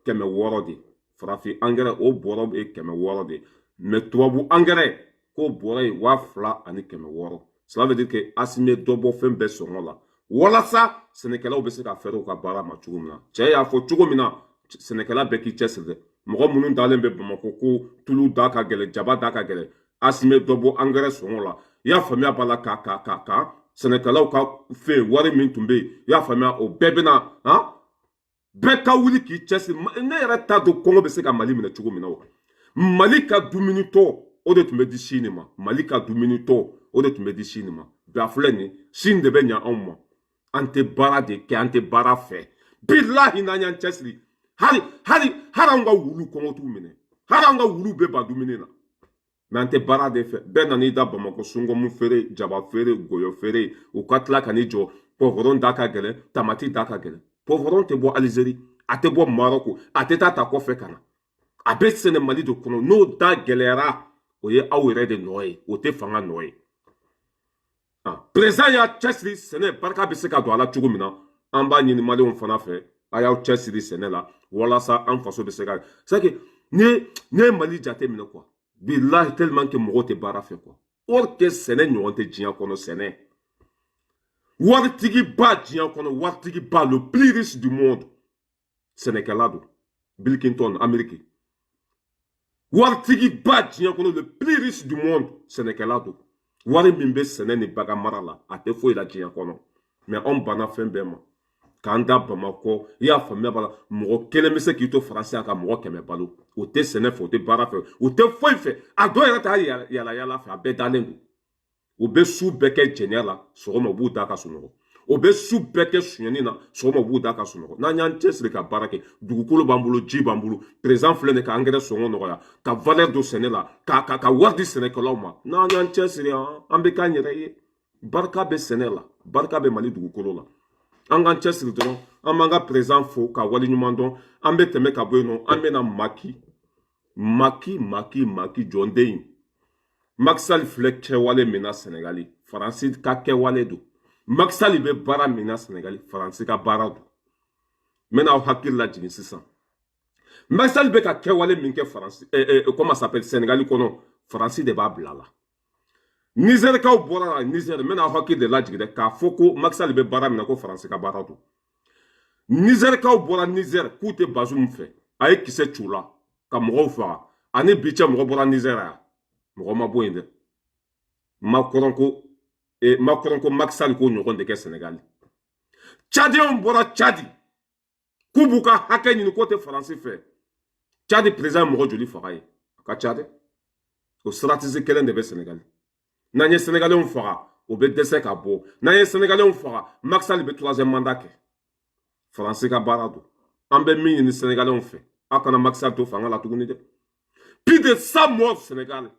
600 de. Farafin angɛrɛ, o bɔrɔ ye 600 de, mais tubabu angɛrɛ, k'o bɔrɔ ye 2600. Cela veut dire que Asimi ye dɔ bɔ fɛn bɛɛ sɔngɔ la walasa sɛnɛkɛlaw bɛ se ka fɛɛrɛ u ka baara ma cogo min na. Cɛ y'a fɔ cogo min na, sɛnɛkɛla bɛɛ k'i cɛsiri dɛ. Mɔgɔ minnu dalen bɛ Bamakɔ ko tulu da ka gɛlɛn, jaba da ka gɛlɛn, Asimi ye dɔ bɔ angɛrɛ sɔngɔ la. I y'a faamuya b'a la ka sɛnɛkɛlaw ka fɛn wari min tun bɛ yen, i y'a faamuya, o bɛɛ bɛna han. Bɛɛ ka wuli k'i cɛsiri. Ne yɛrɛ t'a dɔn kɔngɔ bɛ se ka Mali minɛ cogo min na. O Mali ka dumuni tɔ, o de tun bɛ di Sini ma. Mali ka dumuni tɔ, o de tun bɛ di Sini ma. Bi a filɛ nin ye, Sini de bɛ ɲa anw ma. An tɛ baara de kɛ, an tɛ baara fɛ. Bilahi, n'an y'an cɛsiri, hali hali hali anw ka wulu, kɔngɔ t'u minɛ. Hali an ka wulu bɛ ban dumuni na, mais an tɛ baara de fɛ. Bɛɛ nan'i da Bamakɔ, sunkomu feere, jaba feere, goyɔ feere. U ka tila ka n'i jɔ, poivron da ka gɛlɛn, tamati da ka gɛlɛn. Poivron tɛ bɔ Alizeri, a tɛ bɔ Marɔku, a tɛ taa ta kɔfɛ ka na. A bɛ sɛnɛ Mali de kɔnɔ. N'o da gɛlɛyara, o ye aw yɛrɛ de nɔ ye, o tɛ fanga nɔ ye. Président y'a cɛsiri sɛnɛ barika bɛ se ka don a la cogo min na. An b'a ɲini Maliyɛnw fana fɛ, a y'aw cɛsiri sɛnɛ la walasa an faso bɛ se ka. C'est que ne ye Mali jate minɛ quoi, bilahi, tellement que mɔgɔw tɛ baara fɛ quoi. Or que sɛnɛ ɲɔgɔn tɛ diɲɛ kɔnɔ. Sɛnɛ waritigiba diɲɛ kɔnɔ, waritigiba, le plus riche du monde, sɛnɛkɛla don, Bill Clinton, Amérique. Waritigiba diɲɛ kɔnɔ, le plus riche du monde, sɛnɛkɛla don. Wari min bɛ sɛnɛ ni bagan mara la, a tɛ foyi la diɲɛ kɔnɔ. Mais anw banna fɛn bɛɛ ma k'an da Bamakɔ. I y'a faamuya b'a la, mɔgɔ kelen bɛ se k'i to Faransi a ka mɔgɔ 100 balo. O tɛ sɛnɛ fɛ, o tɛ baara fɛ, o tɛ foyi fɛ. A dɔw yɛrɛ t'a yala yala fɛ. A bɛɛ dalen don. U bɛ su bɛɛ kɛ jɛnɛya la, sɔgɔma u b'u da ka sunɔgɔ. O bɛ su bɛɛ kɛ sonyɛni na, sɔgɔma u b'u da ka sunɔgɔ. N'an y'an cɛsiri ka baara kɛ, dugukolo b'an bolo, ji b'an bolo. Président filɛ nin ka angɛrɛ sɔngɔ nɔgɔya, ka valeur don sɛnɛ la, ka wari di sɛnɛkɛlaw ma. N'an y'an cɛsiri, an bɛ k'an yɛrɛ ye. Barika bɛ sɛnɛ la, barika bɛ Mali dugukolo la. An k'an cɛsiri dɔrɔn. An b'an ka président fo ka waleɲuman dɔn. An bɛ tɛmɛ ka bɔ yen nɔ, an bɛna Maki, Maki, Maki, Maki jɔnden. Macky Sall filɛ kɛwale min na Sɛnɛgali, Faransi ka kɛwale don. Macky Sall bɛ baara min na Sɛnɛgali, Faransi ka baara don. N bɛna aw hakili lajigin sisan. Macky Sall bɛ ka kɛwale min kɛ Faransi, comment s'appelle, Sɛnɛgali kɔnɔ, Faransi de b'a bila la. Nizɛrikaw bɔra la Nizɛri. N bɛna aw hakili de lajigin dɛ, k'a fɔ ko Macky Sall bɛ baara min na, ko Faransi ka baara don. Nizɛrikaw bɔra Nizɛri k'u tɛ Bazoum fɛ. A ye kisɛ ci u la ka mɔgɔw faga. Ani bi cɛ, mɔgɔ bɔra Nizɛri yan? Mɔgɔ ma bɔ yen dɛ. Macron ko, Macron ko Macky Sall k'o ɲɔgɔn de kɛ Sénégal. Tchadiens bɔra Tchad k'u b'u ka hakɛ ɲini, k'o tɛ Faransi fɛ. Tchad président ye mɔgɔ joli faga ye? A ka ca dɛ. O stratégie kelen de bɛ Sénégal. N'an ye Sénégalais faga, o bɛ dɛsɛ ka bɔ. N'an ye Sénégalais faga, Macky Sall bɛ troisième mandat kɛ. Faransi ka baara don. An bɛ min ɲini Sénégalais fɛ, aw kana Macky Sall to fanga la tuguni dɛ. Plus de 100 morts Sénégal.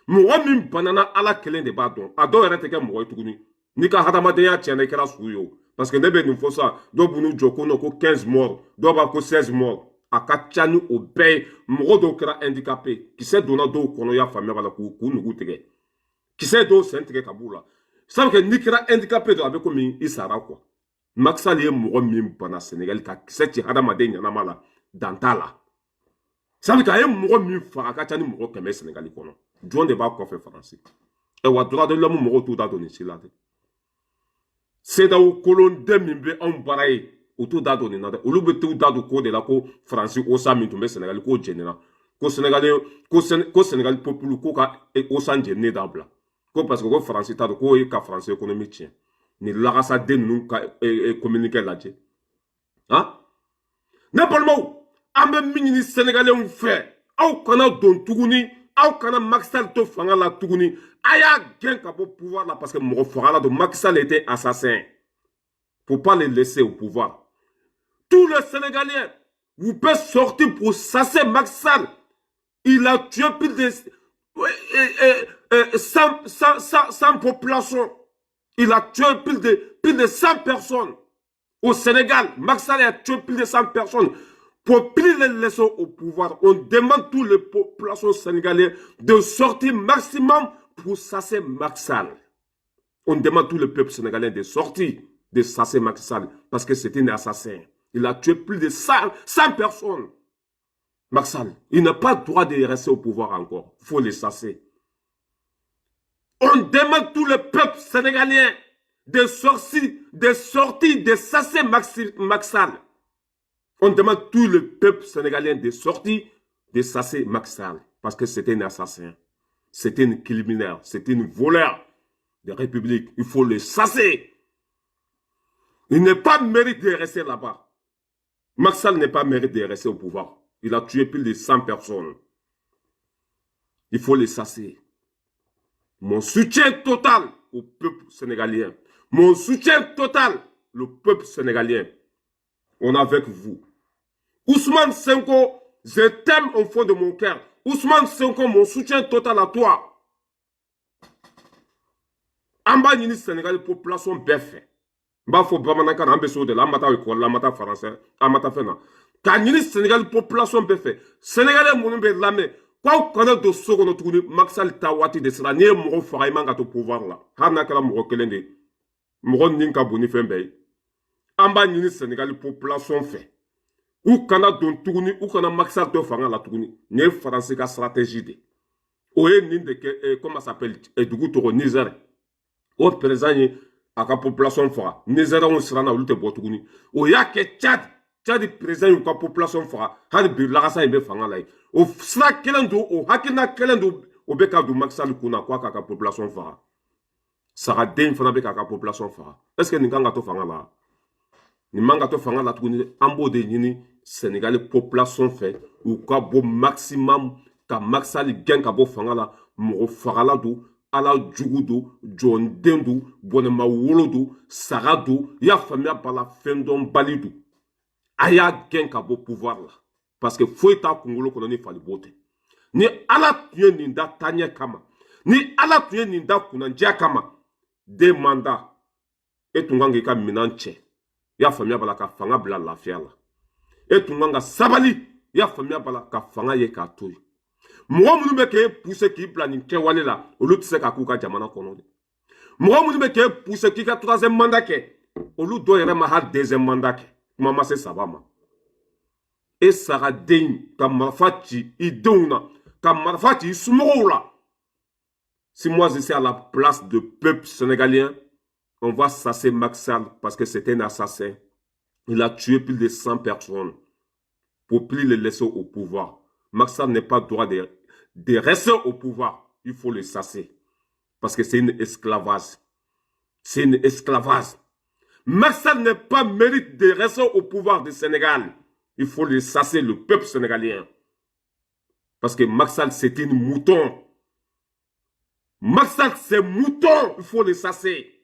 Mɔgɔ min banana, Ala kelen de b'a dɔn. A dɔw yɛrɛ tɛ kɛ mɔgɔ ye tuguni. N'i ka hadamadenya tiɲɛna, i kɛra su ye o. Parce que ne bɛ nin fɔ sisan, dɔw b'u jɔ ko non, ko 15 morts, dɔw b'a ko 16 morts. A ka ca ni o bɛɛ ye. Mɔgɔ dɔw kɛra handicapé, kisɛ donna dɔw kɔnɔ, i y'a faamuya b'a la, k'u nugu tigɛ, kisɛ dɔw sen tigɛ ka b'u la. Sabu kɛ n'i kɛra handicapé dɔrɔn, a bɛ komi i sara quoi. Macky Sall ye mɔgɔ min bana Sénégal, ka kisɛ ci hadamaden ɲɛnama la, dan t'a la. Sabu a ye mɔgɔ min faga, a ka ca ni mɔgɔ 100 Sénégal kɔnɔ. Jɔn de b'a kɔfɛ? Faransi. Wa droit de l'homme mɔgɔw t'u da don nin si la dɛ. CEDEAO kolonden min bɛ anw baara ye, u t'u da don nin na dɛ. Olu bɛ t'u da don ko de la ko Faransi OSA min tun bɛ Sénégal, k'o jɛnina, ko Sénégal, ko Sénégal peuple ko ka OSA jɛnini dabila, ko parce que ko Faransi t'a dɔn k'o ye ka Faransi économie tiɲɛ. Nin lagasaden ninnu ka communiqué lajɛ. Han, ne balimaw, an bɛ min ɲini Sénégalais fɛ, aw kana don tuguni, aw kana Macky Sall to fanga la tuguni. A y'a gɛn ka bɔ pouvoir la, parce que mɔgɔ fagala don. Macky Sall était assassin, faut pas le laisser au pouvoir. Tous les Sénégalais, vous pouvez sortir pour chasser Macky Sall. Il a tué plus de 100, 100, 100, 100 populations. Il a tué plus de 100 personnes au Sénégal. Macky Sall a tué plus de 100 personnes. Pour plus les laisser au pouvoir, on demande toutes les populations sénégalaises de sortir maximum pour chasser Macky Sall. On demande tout le peuple sénégalais de sortir, de chasser Macky Sall, parce que c'est un assassin. Il a tué plus de 100, 100 personnes. Macky Sall, il n'a pas droit de rester au pouvoir encore. Il faut le chasser. On demande tout le peuple sénégalais de sortir, de chasser Macky Sall. On demande tout le peuple sénégalais de sortir, de chasser Macky Sall. Parce que c'était un assassin. C'était un criminel. C'était un voleur de République. Il faut le chasser. Il n'est pas mérite de rester là-bas. Macky Sall n'est pas mérite de rester au pouvoir. Il a tué plus de 100 personnes. Il faut le chasser. Mon soutien total au peuple sénégalien. Mon soutien total, le peuple sénégalien. On est avec vous. Ousmane Sonko, je t'aime au fond de mon cœur. Ousmane Sonko, mon soutien total à toi. An b'a ɲini Sénégal population bɛɛ fɛ. N b'a fɔ bamanankan na, an bɛ se o de la, an ma taa école la, an ma taa français, an ma taa fɛn na. K'a ɲini Sénégal population bɛɛ fɛ. Sénégalais minnu bɛ lamɛn, k'aw kana don so kɔnɔ tuguni. Macky Sall ta waati de sera. N'i ye mɔgɔ faga, i man ka to pouvoir la. Hali n'a kɛra mɔgɔ kelen de ye. Mɔgɔ nin ka bon ni fɛn bɛɛ ye. An b'a ɲini Sénégal population fɛ. U kana don tuguni, u kana Macky Sall to fanga la tuguni. Nin ye Faransi ka stratégie de. O ye nin de kɛ, comment ça s'appelle, dugu tɔgɔ Niger. O président ye a ka population faga. Nigériens siranna, olu tɛ bɔ tuguni. O y'a kɛ Tchad. Tchad président y'u ka population faga. Hali bi lagasa in bɛ fanga la yen. O sira kelen don, o hakilina kelen don, o bɛ ka don Macky Sall kun na k'a ka population faga. Sagaden fana bɛ k'a ka population faga. Est ce que nin kan ka to fanga la? Nin man ka to fanga la tuguni. An b'o de ɲini Sénégal population fɛ, u ka bɔ maximum ka Macky Sall gɛn ka bɔ fanga la. Mɔgɔ fagala don, ala jugu don, jɔnden don, bɔnɛma wolo don, saga don, i y'a faamuya b'a la, fɛn dɔnbali don. A y'a gɛn ka bɔ pouvoir la parce que foyi t'a kunkolo kɔnɔ ni falibo tɛ. Ni Ala tun ye nin da taaɲɛ kama, ni Ala tun ye nin da kunnandiya kama, den manda e tun kan k'i ka minɛn cɛ, i y'a faamuya b'a la, ka fanga bila lafiya la. E tun kan ka sabali, i y'a faamuya b'a la, ka fanga ye k'a to yen. Mɔgɔ minnu bɛ k'e pousser k'i bila nin kɛwale la, olu tɛ se ka k'u ka jamana kɔnɔ dɛ. Mɔgɔ minnu bɛ k'e pousser k'i ka troisième mandat kɛ, olu dɔw yɛrɛ ma hali deuxième mandat kɛ, kuma ma se saba ma. E sagaden ka marifa ci i denw na, ka marifa ci i somɔgɔw la. Si moi je suis à la place du peuple sénégalien, on va chasser Macky Sall parce que c'est un assassin. Il a tué plus de 100 personnes pour plus le laisser au pouvoir. Macky Sall n'est pas droit de rester au pouvoir. Il faut le chasser. Parce que c'est une esclavage. C'est une esclavage. Macky Sall n'est pas mérite de rester au pouvoir du Sénégal. Il faut le chasser, le peuple sénégalien. Parce que Macky Sall, c'est une mouton. Macky Sall, c'est mouton. Il faut le chasser.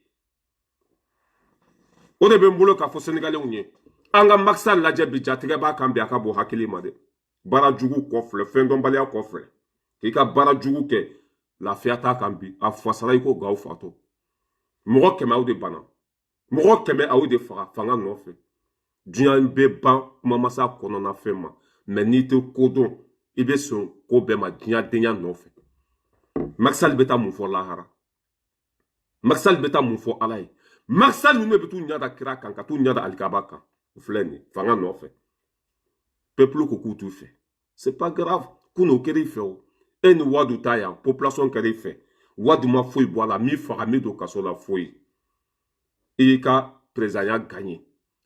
O de bɛ n bolo k'a fɔ Sénégalais ye. An ka Macky Sall lajɛ bi, jatigɛ b'a kan bi, a ka bon hakili ma dɛ. Baara jugu kɔfilɛ, fɛn dɔnbaliya kɔfilɛ. K'i ka baara jugu kɛ, lafiya t'a kan bi. A fasara i ko gawo fatɔ. Mɔgɔ 100 aw de banna. Mɔgɔ 100 aw de faga fanga nɔfɛ. Diɲɛ bɛ ban kuma ma s'a kɔnɔna fɛn ma. Mais n'i tɛ ko dɔn, i bɛ sɔn ko bɛɛ ma diɲɛ denya nɔfɛ. Macky Sall bɛ taa mun fɔ lahara? Macky Sall bɛ taa mun fɔ Ala ye? Macky Sall ninnu bɛ t'u ɲɛ da kira kan, ka t'u ɲɛ da alikaba kan. O filɛ nin ye fanga nɔfɛ. Peuple ko k'u t'u fɛ. C'est pas grave. Kunun o kɛra i fɛ o. E ni Wadu ta yan, population kɛra i fɛ. Wadu ma foyi bɔ a la, min faga, min don kaso la, foyi. I y'i ka présidentya gagné.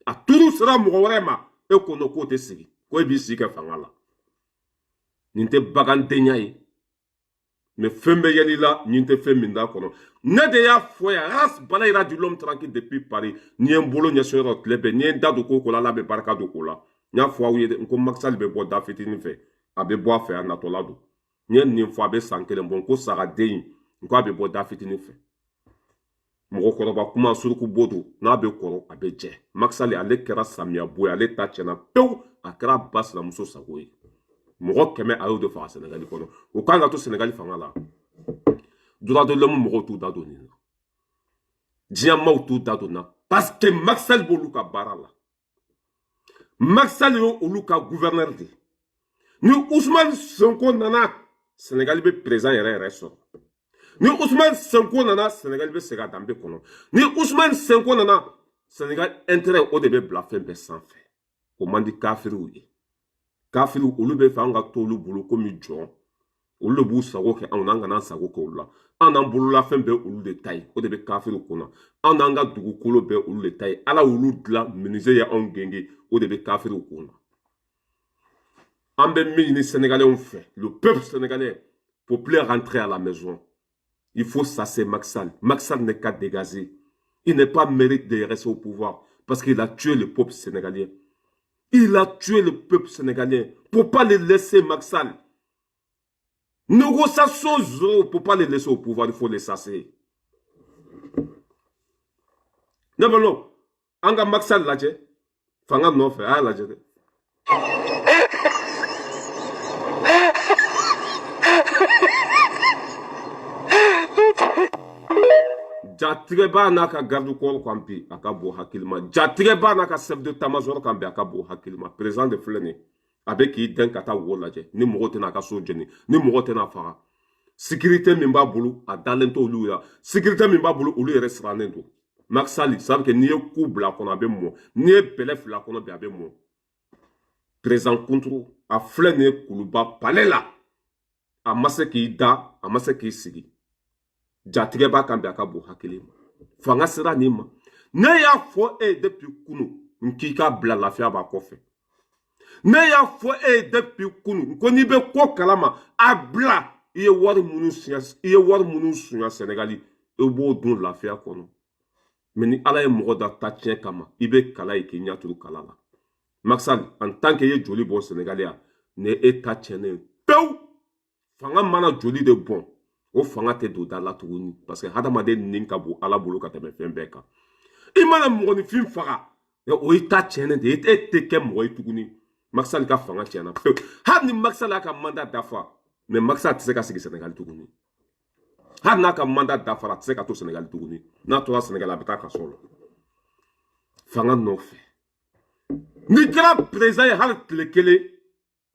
A turu sera mɔgɔ wɛrɛ ma, e ko non, k'o tɛ sigi, ko e b'i sigi kɛ fanga la. Nin tɛ bagandenya ye. Mais fɛn bɛ yɛlɛ i la, nin tɛ fɛn min d'a kɔnɔ. Ne de y'a fɔ yan, Ras Balayira du l'homme tranquille depuis Paris. N'i ye n bolo ɲɛsin yɔrɔ tile bɛɛ, n'i ye n da don ko o ko la, Ala bɛ barika don o la. N y'a fɔ aw ye dɛ, n ko Macky Sall bɛ bɔ da fitinin fɛ, a bɛ bɔ a fɛ, a natɔla don. N ye nin fɔ a bɛ san kelen bɔ, n ko sagaden, n ko a bɛ bɔ da fitinin fɛ. Mɔgɔkɔrɔba kuma suruku bo don, n'a bɛ kɔrɔ a bɛ jɛ. Macky Sall ale kɛra samiya bo ye, ale ta tiɲɛna pewu, a kɛra ba sinamuso sago ye. Mɔgɔ 100 a y'o de faga Sénégal kɔnɔ. O kan ka to Sénégal fanga la? Droit de l'homme mɔgɔw t'u da don nin na. Diɲɛ maaw t'u da don na parce que Macky Sall b'olu ka baara la. Macky Sall ye olu ka gouverneur de ye. Ni Ousmane Sonko nana, Sénégal bɛ président yɛrɛ yɛrɛ sɔrɔ. Ni Ousmane Sonko nana, Sénégal bɛ segin a danbe kɔnɔ. Ni Ousmane Sonko nana, Sénégal intérêt o de bɛ bila fɛn bɛɛ sanfɛ. O man di kafiriw ye. Kafiriw olu bɛ fɛ an ka to olu bolo komi jɔn. Olu de b'u sago kɛ anw na, an kana an sago kɛ olu la. An n'an bololafɛn bɛɛ olu de ta ye, o de bɛ kafiriw kunna. An n'an ka dugukolo bɛɛ olu de ta ye. Ala y'olu dilan, menuisier ye anw genge, o de bɛ kafiriw kunna. An bɛ min ɲini Sénégalais fɛ, le peuple sénégalais, pour plus rentrer à la maison, il faut chasser Macky Sall. Macky Sall n'est qu'à dégager. Il n'est pas mérite de rester au pouvoir parce qu'il a tué le peuple sénégalais. Il a tué le peuple sénégalais. Pour pas le laisser, Macky Sall. Négociation zéro, pour pas les laisser au pouvoir, il faut les chasser. Ne balo, an ka Macky Sall lajɛ, fanga nɔfɛ, a y'a lajɛ dɛ. Jatigɛ b'a n'a ka garde corps kan bi, a ka bon hakili ma. Jatigɛ b'a n'a ka chef d'état-major kan bi, a ka bon hakili ma. Président de filɛ nin ye, a bɛ k'i dɛn ka taa wo lajɛ ni mɔgɔ tɛna a ka so jeni, ni mɔgɔ tɛna faga. Sécurité min b'a bolo, a dalen t'olu la. Sécurité min b'a bolo, olu yɛrɛ sirannen don. Macky Sall, ça veut que n'i ye ku bila a kɔnɔ, a bɛ mɔ. N'i ye bɛlɛ fili a kɔnɔ bi, a bɛ mɔ. Président kunturu, a filɛ nin ye Kuluba palais la, a ma se k'i da, a ma se k'i sigi. Jatigɛ b'a kan bi, a ka bon hakili ma. Fanga sera nin ma. Ne y'a fɔ e ye depuis kunu, n k'i ka bila lafiya b'a kɔfɛ. Ne y'a fɔ e ye depuis kunu, ko n'i bɛ ko kalama, a bila. I ye wari minnu suɲɛ, i ye wari minnu suɲɛ Sɛnɛgali, i b'o dun lafiya kɔnɔ. Mais ni Ala ye mɔgɔ da ta tiɲɛ kama, i bɛ kala ye k'i ɲɛ turu kala la. Macky Sall, en tant que i ye joli bɔ Sɛnɛgali yan, ni e ta tiɲɛnen pewu. Fanga mana joli de bɔn, o fanga tɛ don da la tuguni, parce que hadamaden nin ka bon Ala bolo ka tɛmɛ fɛn bɛɛ kan. I mana mɔgɔninfin faga, o y'i ta tiɲɛnen de ye, e tɛ kɛ mɔgɔ ye tuguni. Macky Sall ka fanga tiɲɛna pewu. Hali ni Macky Sall y'a ka mandat dafa, mais Macky Sall tɛ se ka sigi Sɛnɛgali tuguni. Hali n'a ka mandat dafara, a tɛ se ka to Sɛnɛgali tuguni. N'a tora Sɛnɛgali, a bɛ taa kaso la. Fanga nɔfɛ. N'i kɛra président ye hali tile kelen,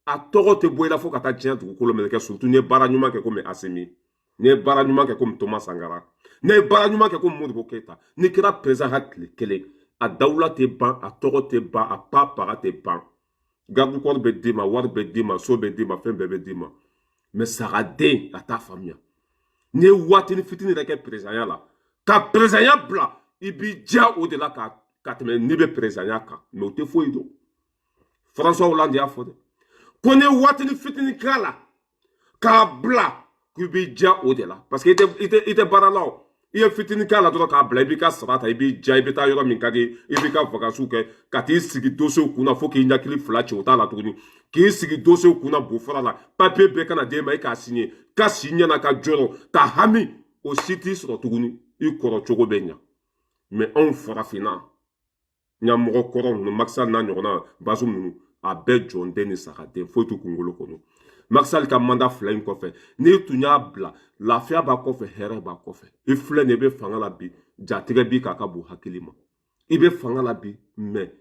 a tɔgɔ tɛ bɔ i la fo ka taa diɲɛ dugukolo meleke, surtout n'i ye baara ɲuman kɛ komi Assimi, n'i ye baara ɲuman kɛ komi Thomas Sankara, n'i ye baara ɲuman kɛ komi Modibo Keïta. N'i kɛra président hali tile kelen, a dawula tɛ ban, a tɔgɔ tɛ ban, a pa paga tɛ ban. Garde corps bɛ d'i ma, wari bɛ d'i ma, so bɛ d'i ma, fɛn bɛɛ bɛ d'i ma. Mais sagaden, a t'a faamuya. N'i ye waatinin fitinin yɛrɛ kɛ présidentya la, ka présidentya bila, i b'i diya o de la ka tɛmɛ n'i bɛ présidentya kan. Mais o tɛ foyi dɔn. François Hollande y'a fɔ dɛ, ko n'i ye waatinin fitinin k'a la k'a bila, k'i b'i diya o de la, parce que i tɛ baara la o. I ye fitinin k'a la dɔrɔn k'a bila, i b'i ka sara ta, i b'i diya, i bɛ taa yɔrɔ min ka di, i b'i ka vacances kɛ, ka t'i sigi dossier kunna fo k'i ɲakili fila ci, o t'a la tuguni. K'i sigi dossier kunna bofara la, papier bɛɛ kana d'e ma, e k'a signer, ka si ɲɛna, ka jɔrɔ, ka hami, o si t'i sɔrɔ tuguni, i kɔrɔ cogo bɛ ɲa. Mais anw farafinna ɲamɔgɔ kɔrɔ ninnu, Macky Sall n'a ɲɔgɔnna Bazoum ninnu, a bɛɛ jɔnden ni sagaden, foyi t'u kunkolo kɔnɔ. Macky Sall ka mandat fila in kɔfɛ, n'i tun y'a bila, lafiya b'a kɔfɛ, hɛrɛ b'a kɔfɛ. I filɛ nin ye, i bɛ fanga la bi, jatigɛ b'i kan, a ka bon hakili ma. I bɛ fanga la bi, mais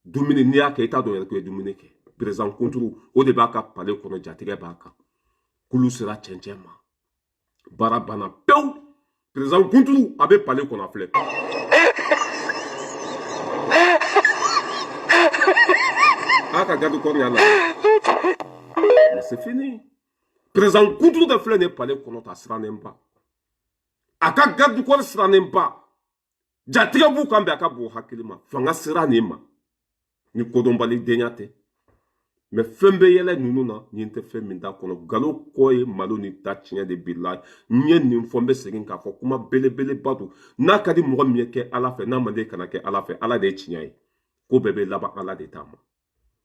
dumuni n'i y'a kɛ, i t'a dɔn yɛrɛ ko i ye dumuni kɛ. Président kunturu, o de b'a ka palais kɔnɔ, jatigɛ b'a kan. Kulu sera cɛncɛn ma, baara banna pewu. Président kunturu, a bɛ palais kɔnɔ, a filɛ. A ka garde corps y'a la. Mais c'est fini. Président kunturu de filɛ nin ye palais kɔnɔ ta, sirannen ba. A ka garde corps sirannen ba. Jatigɛ b'u kan bi, a ka bon hakili ma. Fanga sera nin ma. Ni kodɔnbali denya tɛ. Mais fɛn bɛ yɛlɛ ninnu na, nin tɛ fɛn min t'a kɔnɔ. Nkalon kɔ ye malo ni ta tiɲɛ de bi la. N ye nin fɔ, n bɛ segin k'a fɔ, kuma belebeleba don. N'a ka di mɔgɔ min ye, kɛ Ala fɛ, n'a man di, kana kɛ Ala fɛ. Ala de ye tiɲɛ ye. Ko bɛɛ bɛ laban Ala de ta ma.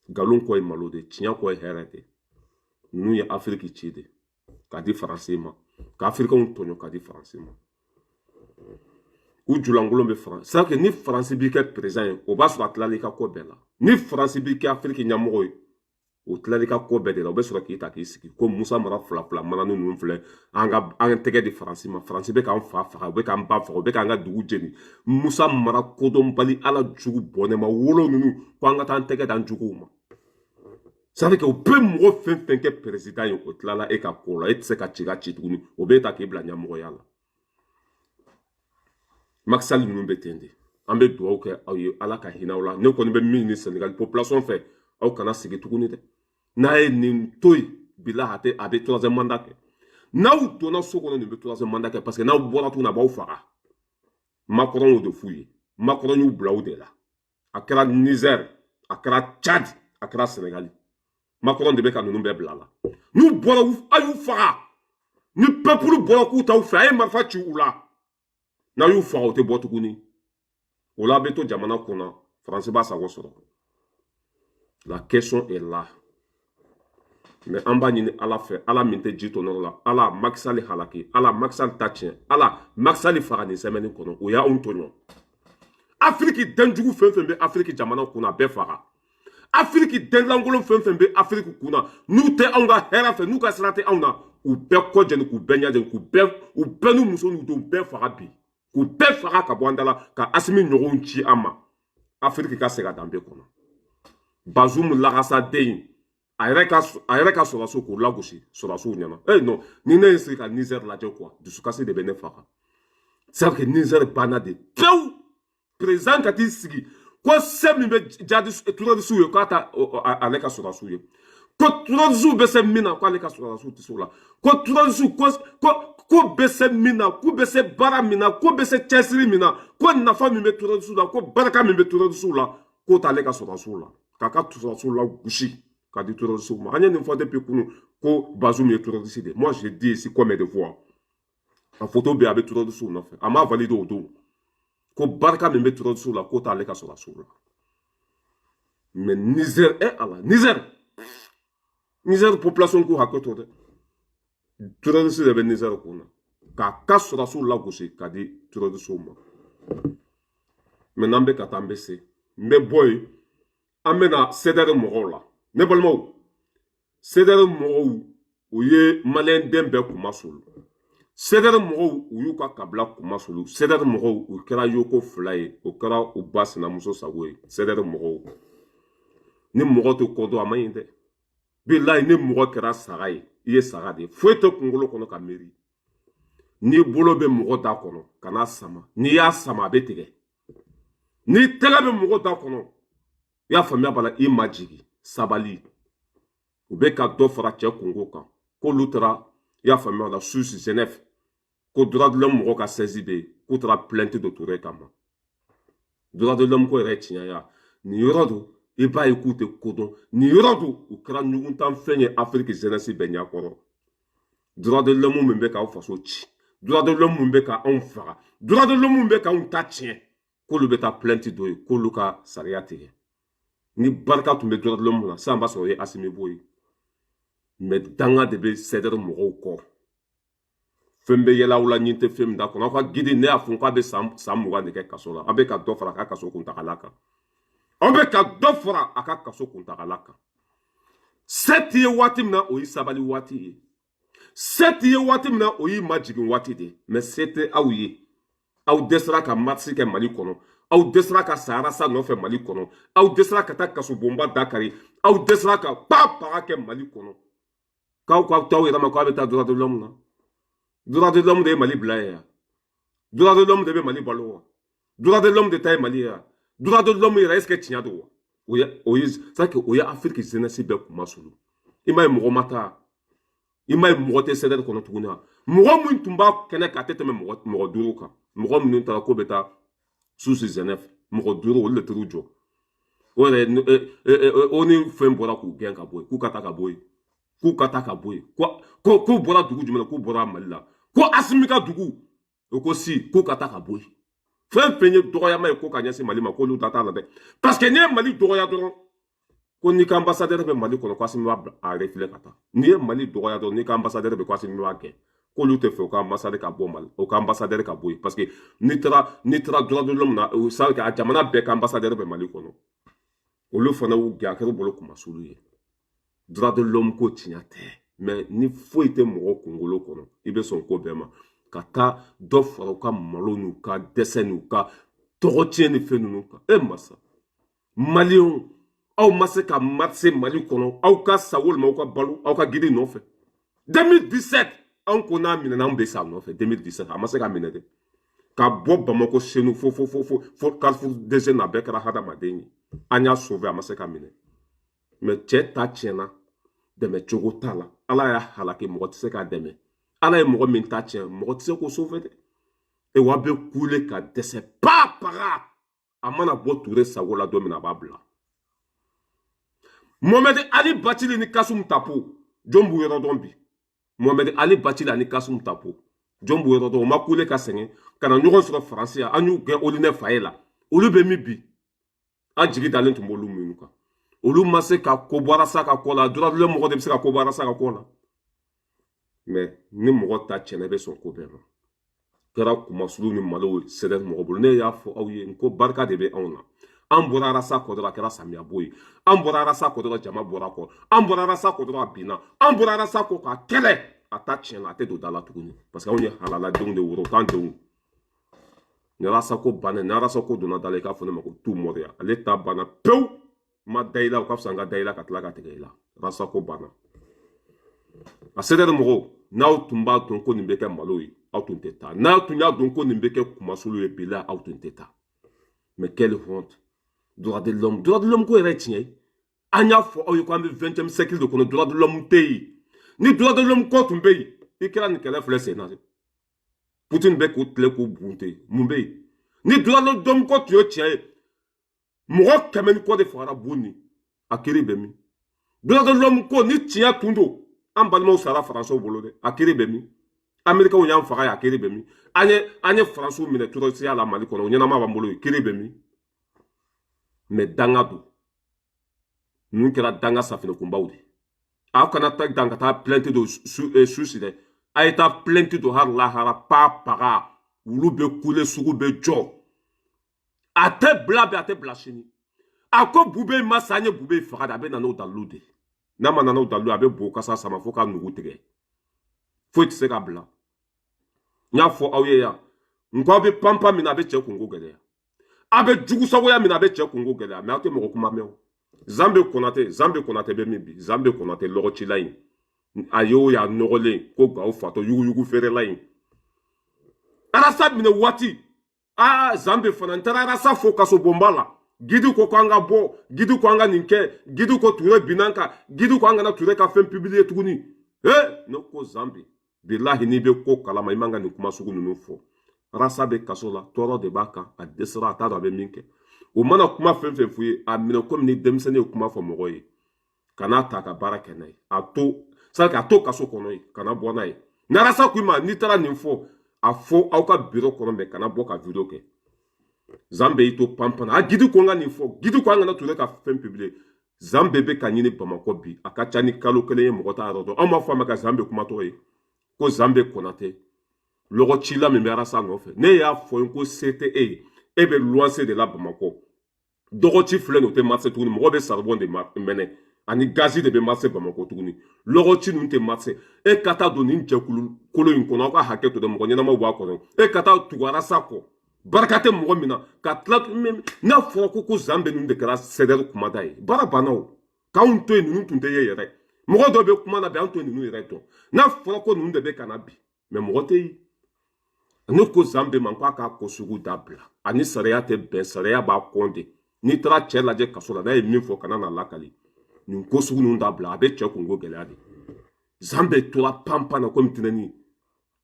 Nkalon kɔ ye malo de, tiɲɛ kɔ ye hɛrɛ de. Ninnu ye Afiriki ci de k'a di Faransi ma, ka Afirikanw tɔɲɔ k'a di Faransi ma. U julankolon bɛ Faransi. C'est que ni Faransi b'i kɛ président ye, o b'a sɔrɔ a tilala i ka ko bɛɛ la. Ni Faransi b'i kɛ Afiriki ɲɛmɔgɔ ye, o tilala i ka ko bɛɛ de la. O bɛ sɔrɔ k'i ta k'i sigi ko Musa Mara fila fila manani ninnu filɛ, an ka an tɛgɛ di Faransi ma. Faransi bɛ k'an fa faga, u bɛ k'an ba faga, u bɛ k'an ka dugu jeni. Musa Mara kodɔnbali, Ala jugu bɔnɛma wolo ninnu, ko an ka taa an tɛgɛ d'an juguw ma. Ça veut dire que u bɛ mɔgɔ fɛn fɛn kɛ président ye, o tilala e ka ko la, e tɛ se ka ci ka ci tuguni, o b'e ta k'i bila ɲɛmɔgɔya la. Macky Sall ninnu bɛ ten de. An bɛ dugawu kɛ aw ye, Ala ka hinɛ aw la. Ne kɔni bɛ min ɲini Sénégal population fɛ, aw kana sigi tuguni dɛ. N'a ye nin to yen, bilahi, a tɛ, a bɛ troisième mandat kɛ. N'aw donna so kɔnɔ, nin bɛ troisième mandat kɛ, parce que n'aw bɔra tuguni, a b'aw faga. Macron y'o de f'u ye. Macron y'u bila o de la. A kɛra Niger, a kɛra Tchad, a kɛra Sénégal, Macron de bɛ ka ninnu bɛɛ bila la. N'u bɔra, a y'u faga. Ni peuple bɔra k'u t'aw fɛ, a ye marifa ci u la. N'a y'u faga, u tɛ bɔ tuguni. O la, a bɛ to jamana kunna, Faransi b'a sago sɔrɔ. La question est là. Mais an b'a ɲini Ala fɛ, Ala min tɛ ji tɔnɔrɔ la, Ala, Macky Sall halaki. Ala, Macky Sall ta tiɲɛ. Ala, Macky Sall faga nin semaine kɔnɔ. O y'anw tɔɲɔ. Afiriki denjugu fɛn fɛn bɛ Afiriki jamana kunna, a bɛɛ faga. Afiriki denlankolon fɛn fɛn bɛ Afiriki kunna, n'u tɛ anw ka hɛrɛ fɛ, n'u ka sira tɛ anw na, u bɛɛ kɔ jɛni, k'u bɛɛ ɲɛ, k'u bɛɛ, u bɛɛ n'u muso n'u denw bɛɛ faga bi, k'u bɛɛ faga ka bɔ an da la, ka Asimi ɲɔgɔnw ci an ma, Afiriki ka segin a danbe kɔnɔ. Bazoum lagasaden, a yɛrɛ ka sɔrɔsiw k'u lagosi sɔrɔsiw ɲɛna. Eh non, ni ne ye sigi ka Niger lajɛ quoi, dusukasi de bɛ ne faga. C'est que Niger banna de pewu. Président ka t'i sigi ko se min bɛ jadi terroriste ye, k'a ta ale ka sɔrɔsiw ye, ko terroriste bɛ se min na, k'ale ka sɔrɔsiw tɛ se o la, ko terroriste ko bɛ se min na, k'u bɛ se baara min na, ko bɛ se cɛsiri min na, ko nafa min bɛ terroriste la, ko barika min bɛ terroriste la, k'o t'ale ka sɔrɔsiw la, k'a ka sɔrɔsiw la gosi ka di terroriste ma. An ye nin fɔ depuis kunu ko Bazoum ye terroriste de. Moi, je dis ici combien de fois, a photo bɛ, a bɛ terroriste nɔfɛ, a m'a validé o don, ko barika min bɛ terroriste la, k'o t'ale ka sɔrɔsiw la. Mais Niger, eh Ala, Niger, Niger population k'u hakɛ to dɛ. Terroriste de bɛ Niger kun na k'a ka sɔrɔsiw lagosi ka di terroriste ma. Mais n'an bɛ ka taa, an bɛ se, n bɛ bɔ yen, an bɛ na CDR mɔgɔw la. Ne balimaw, CDR mɔgɔw, u ye maliyɛn den bɛɛ kuma solu. CDR mɔgɔw, u y'u ka kabila kuma solu. CDR mɔgɔw, u kɛra yoko fila ye, o kɛra u ba sinamuso sago ye. CDR mɔgɔw, ni mɔgɔ tɛ kɔ dɔn, a man ɲi dɛ. Bilayi, ni mɔgɔ kɛra saga ye, i ye saga de ye, foyi tɛ kunkolo kɔnɔ ka miiri. N'i bolo bɛ mɔgɔ da kɔnɔ, kan'a sama. N'i y'a sama, a bɛ tigɛ. N'i tɛgɛ bɛ mɔgɔ da kɔnɔ, i y'a faamuya b'a la, i ma jigin, sabali. U bɛ ka dɔ fara cɛ kungo kan, k'olu taara, i y'a faamuya la, Suisse, Genève, ko droit de l'homme mɔgɔ ka siège bɛ yen, k'u taara plainte de Touré kama. Droit de l'homme ko yɛrɛ tiɲɛ ya nin yɔrɔ don, i b'a ye k'u tɛ kodɔn. Nin yɔrɔ don, u kɛra ɲuguntanfɛn ye Afiriki jeunesse bɛɛ ɲɛkɔrɔ. Droit de l'homme min bɛ k'aw faso ci, droit de l'homme min bɛ ka anw faga, droit de l'homme min bɛ k'anw ta tiɲɛ, k'olu bɛ taa plainte dɔ ye, k'olu ka sariya tigɛ. Ni barika tun bɛ droit de l'homme na sisan, b'a sɔrɔ o ye Asimi bo ye. Mais danga de bɛ CDR mɔgɔw kɔ. Fɛn bɛ yɛlɛ aw la, ɲin tɛ fɛn min da kɔnɔ. Aw ka guide, ne y'a fɔ k'a bɛ san 20 de kɛ kaso la. Aw bɛ ka dɔ fara a ka kaso kuntagala kan, aw bɛ ka dɔ fara a ka kaso kuntagala kan. Se t'i ye waati min na, o y'i sabali waati ye. Se t'i ye waati min na, o y'i majigin waati de ye. Mais se tɛ aw ye, aw dɛsɛra ka marche kɛ Mali kɔnɔ, aw dɛsɛra ka sahara sa nɔfɛ Mali kɔnɔ, aw dɛsɛra ka taa kasobonba dakari, aw dɛsɛra ka pa paga kɛ Mali kɔnɔ, k'aw k'aw t'aw yɛrɛ ma k'aw bɛ taa droit de l'homme na. Droit de l'homme de ye Mali bila ye yan? Droit de l'homme de bɛ Mali balo wa? Droit de l'homme de ta ye Mali ye yan? Droit de l'homme yɛrɛ, est ce que tiɲɛ don wa? O ye c'est que o ye Afiriki jeunesse bɛɛ kuma sulu. I m'a ye, mɔgɔ ma taa, i m'a ye, mɔgɔ tɛ CDR kɔnɔ tuguni wa? Mɔgɔ min tun b'a kɛnɛ kan, a tɛ tɛmɛ mɔgɔ duuru kan. Mɔgɔ minnu taara k'o bɛ taa Suisse, Genève, mɔgɔ duuru, olu de taar'u jɔ. O yɛrɛ, o ni fɛn bɔra k'u gɛn ka bɔ yen, k'u ka taa ka bɔ yen, k'u ka taa ka bɔ yen, ko k'u bɔra dugu jumɛn na, k'u bɔra Mali la, ko Asimi ka dugu, o ko si, k'u ka taa ka bɔ yen. Fɛn fɛn ye dɔgɔyama ye ko ka ɲɛsin Mali ma, k'olu ta t'a la dɛ, parce que n'i ye Mali dɔgɔya dɔrɔn, ko n'i ka ambassadeur bɛ Mali kɔnɔ, ko Asimi b'a a refiler ka taa. N'i ye Mali dɔgɔya dɔrɔn, n'i ka ambassadeur bɛ, ko Asimi b'a gɛn, k'olu tɛ fɛ u ka ambassadeur ka bɔ Mali, o ka ambassadeur ka bɔ yen, parce que n'i taara droit de l'homme na, o sa a jamana bɛɛ ka ambassadeur bɛ Mali kɔnɔ. Olu fana y'u gɛn, a kɛra u bolo kumasulu ye. Droit de l'homme ko tiɲɛ tɛ, mais ni foyi tɛ mɔgɔ kunkolo kɔnɔ, i bɛ sɔn ko bɛɛ ma, ka taa dɔ fara u ka malo n'u ka dɛsɛ n'u ka tɔgɔ tiɲɛ ni fɛn ninnu kan. E masa, maliyɛnw, aw ma se ka marcher Mali kɔnɔ, aw ka sa walima aw ka balo aw ka guide nɔfɛ. 2017, anw ko n'a minɛna, anw bɛ sa nɔfɛ. 2017, a ma se ka minɛ dɛ. Ka bɔ Bamako, Senu, fo fo fo fo fo Carrefour des Jeunes, a bɛɛ kɛra hadamaden ye. An y'a sauver, a ma se ka minɛ. Mais cɛ ta tiɲɛna. Dɛmɛ cogo t'a la. Ala y'a halaki, mɔgɔ tɛ se k'a dɛmɛ. Ala ye mɔgɔ min ta tiɲɛ, mɔgɔ tɛ se k'o sauver dɛ. Ewa bɛ kule ka dɛsɛ pa paga. A mana bɔ Ture sago la don min na, a b'a bila. Mohamed Ali Bathily ni Kassoum Tapo, jɔn b'u yɔrɔ dɔn bi? Mohamed Ali Bathily ani Kassoum Tapo, jɔn b'u yɔrɔ dɔn? U ma kule ka sɛgɛn ka na ɲɔgɔn sɔrɔ Faransi yan. An y'u gɛn Olinɛ fa ye la. Olu bɛ min bi? An jigi dalen tun b'olu minnu kan, olu ma se ka ko bɔ Arasa ka ko la. Droit de l'homme mɔgɔ de bɛ se ka ko bɔ Arasa ka ko la. Mais ni mɔgɔ ta tiɲɛna, i bɛ sɔn ko bɛɛ ma. Kɛra kumasulu ni malo sɛbɛn mɔgɔ bolo. Ne y'a fɔ aw ye n ko barika de bɛ anw na. An bɔra Arasa kɔ dɔrɔn, a kɛra samiya bo ye. An bɔra Arasa kɔ dɔrɔn, jama bɔra kɔ. An bɔra Arasa kɔ dɔrɔn, a binna. An bɔra Arasa kɔ k'a kɛlɛ, a ta tiɲɛna, a tɛ don da la tuguni, parce que anw ye halaladenw de, woro t'an denw. Ni Arasa ko banna, ni Arasa ko donna da la, i k'a fɔ ne ma ko tu mɔriya, ale ta banna pewu. Ma da i la, o ka fisa n ka da i la ka tila ka tigɛ i la. Arasa ko banna. A CDR mɔgɔw, n'aw tun b'a dɔn ko nin bɛ kɛ malo ye, aw tun tɛ taa. N'aw tun y'a dɔn ko nin bɛ kɛ kumasulu ye bila, aw tun tɛ taa. Mais quelle honte! Droit de l'homme, droit de l'homme ko yɛrɛ tiɲɛ ye. An y'a fɔ aw ye ko an bɛ 20e siècle de kɔnɔ, droit de l'homme tɛ yen. Ni droit de l'homme ko tun bɛ yen, i kɛra nin kɛlɛ filɛ sen na dɛ. Poutine bɛ k'u tile k'u bunte, mun bɛ yen? Ni droit de l'homme ko tun ye tiɲɛ ye, mɔgɔ 100 ni kɔ de fagara Buni, a kiri bɛ min? Droit de l'homme ko ni tiɲɛ tun don, an balimaw sara Faransɛw bolo dɛ, a kiri bɛ min? Américains y'an faga ye, a kiri bɛ min? An ye Faransiw minɛ terrorisiya la Mali kɔnɔ, o ɲɛnama b'an bolo yen, kiri bɛ min? Mais danga don. Ninnu kɛra danga safinɛ kunbaw de. Aw kana taa dan ka taa plainte don susi dɛ, a ye taa plainte don hali lahara pa paga. Wulu bɛ kule, sugu bɛ jɔ. A tɛ bila bi, a tɛ bila sini. A ko Bube ma sa, an ye Bube faga de. A bɛ na n'o dalilu de. N'a ma na n'o dalilu, a bɛ bo kasa sama fo ka nugu tigɛ, foyi tɛ se ka bila. N y'a fɔ aw ye yan n ko aw bɛ panpan min na, a bɛ cɛ kunko gɛlɛya. A bɛ jugusagoya min na, a bɛ cɛ kunko gɛlɛya. Mais aw tɛ mɔgɔ kuma mɛn o. Zanbe Konate, Zanbe Konate bɛ min bi? Zanbe Konate lɔgɔcila in, a y'o y'a nɔgɔlen ko Gawo fatɔ yuguyugu feerela in. Arasa minɛ waati, aa, Zanbe fana, n taara Arasa fo kaso bonba la. Gidi ko k'an ka bɔ, gidi ko an ka nin kɛ, gidi ko Ture binna kan, gidi ko an kana Ture ka fɛn publier tuguni. E ne ko Zanbe, bilahi, n'i bɛ ko kalama, i man ka nin kuma sugu ninnu fɔ. Arasa bɛ kaso la, tɔɔrɔ de b'a kan, a dɛsɛra, a t'a dɔn a bɛ min kɛ. O mana kuma fɛn fɛn f'u ye, a minɛ komi ni denmisɛnnin ye kuma fɔ mɔgɔ ye. Kan'a ta ka baara kɛ n'a ye. A to sari a to kaso kɔnɔ yen, kana bɔ n'a ye. Ni Arasa ko i ma n'i taara nin fɔ, a fɔ aw ka biro kɔnɔ mɛ, kana bɔ ka vidéo kɛ. Zanbe y'i to panpan, a gidi ko n ka nin fɔ, gidi ko an kana Ture ka fɛn publier. Zanbe bɛ ka ɲini Bamakɔ bi, a ka ca ni kalo 1 ye, mɔgɔ t'a yɔrɔ dɔn. Anw b'a fɔ a ma ka Zanbe kumatɔ ye ko Zanbe Konate lɔgɔcila min bɛ Arasa nɔfɛ. Ne y'a fɔ n ko se tɛ e ye, e bɛ luwanse de la Bamakɔ. Dɔgɔci filɛ nin, o tɛ marcher tuguni. Mɔgɔ bɛ charbon de mɛnɛ ani gazi de bɛ marcher Bamakɔ tuguni. Lɔgɔci ninnu tɛ marcher. E ka taa don nin jɛkulu kolo in kɔnɔ, aw ka hakɛ to dɛ, mɔgɔ ɲɛnamaw b'a kɔnɔ. E ka taa tugu Arasa kɔ, barika tɛ mɔgɔ min na ka tila. N'a fɔra ko Zanbe ninnu de kɛra CDR kumada ye, baara banna. O k'anw to yen, ninnu tun tɛ ye yɛrɛ. Mɔgɔ dɔw bɛ kuma na bi, an to ninnu yɛrɛ dɔn. N'a fɔra ko ninnu de bɛ ka na bi, mais mɔgɔ tɛ yen. Ne ko Zanbe ma k'a ka ko sugu dabila, ani sariya tɛ bɛn, sariya b'a kɔn de. N'i taara cɛ lajɛ kaso la, n'a ye min fɔ, kana na lakali. Nin ko sugu ninnu dabila, a bɛ cɛ kungo gɛlɛya de. Zanbe tora panpan na komi tɛnɛni.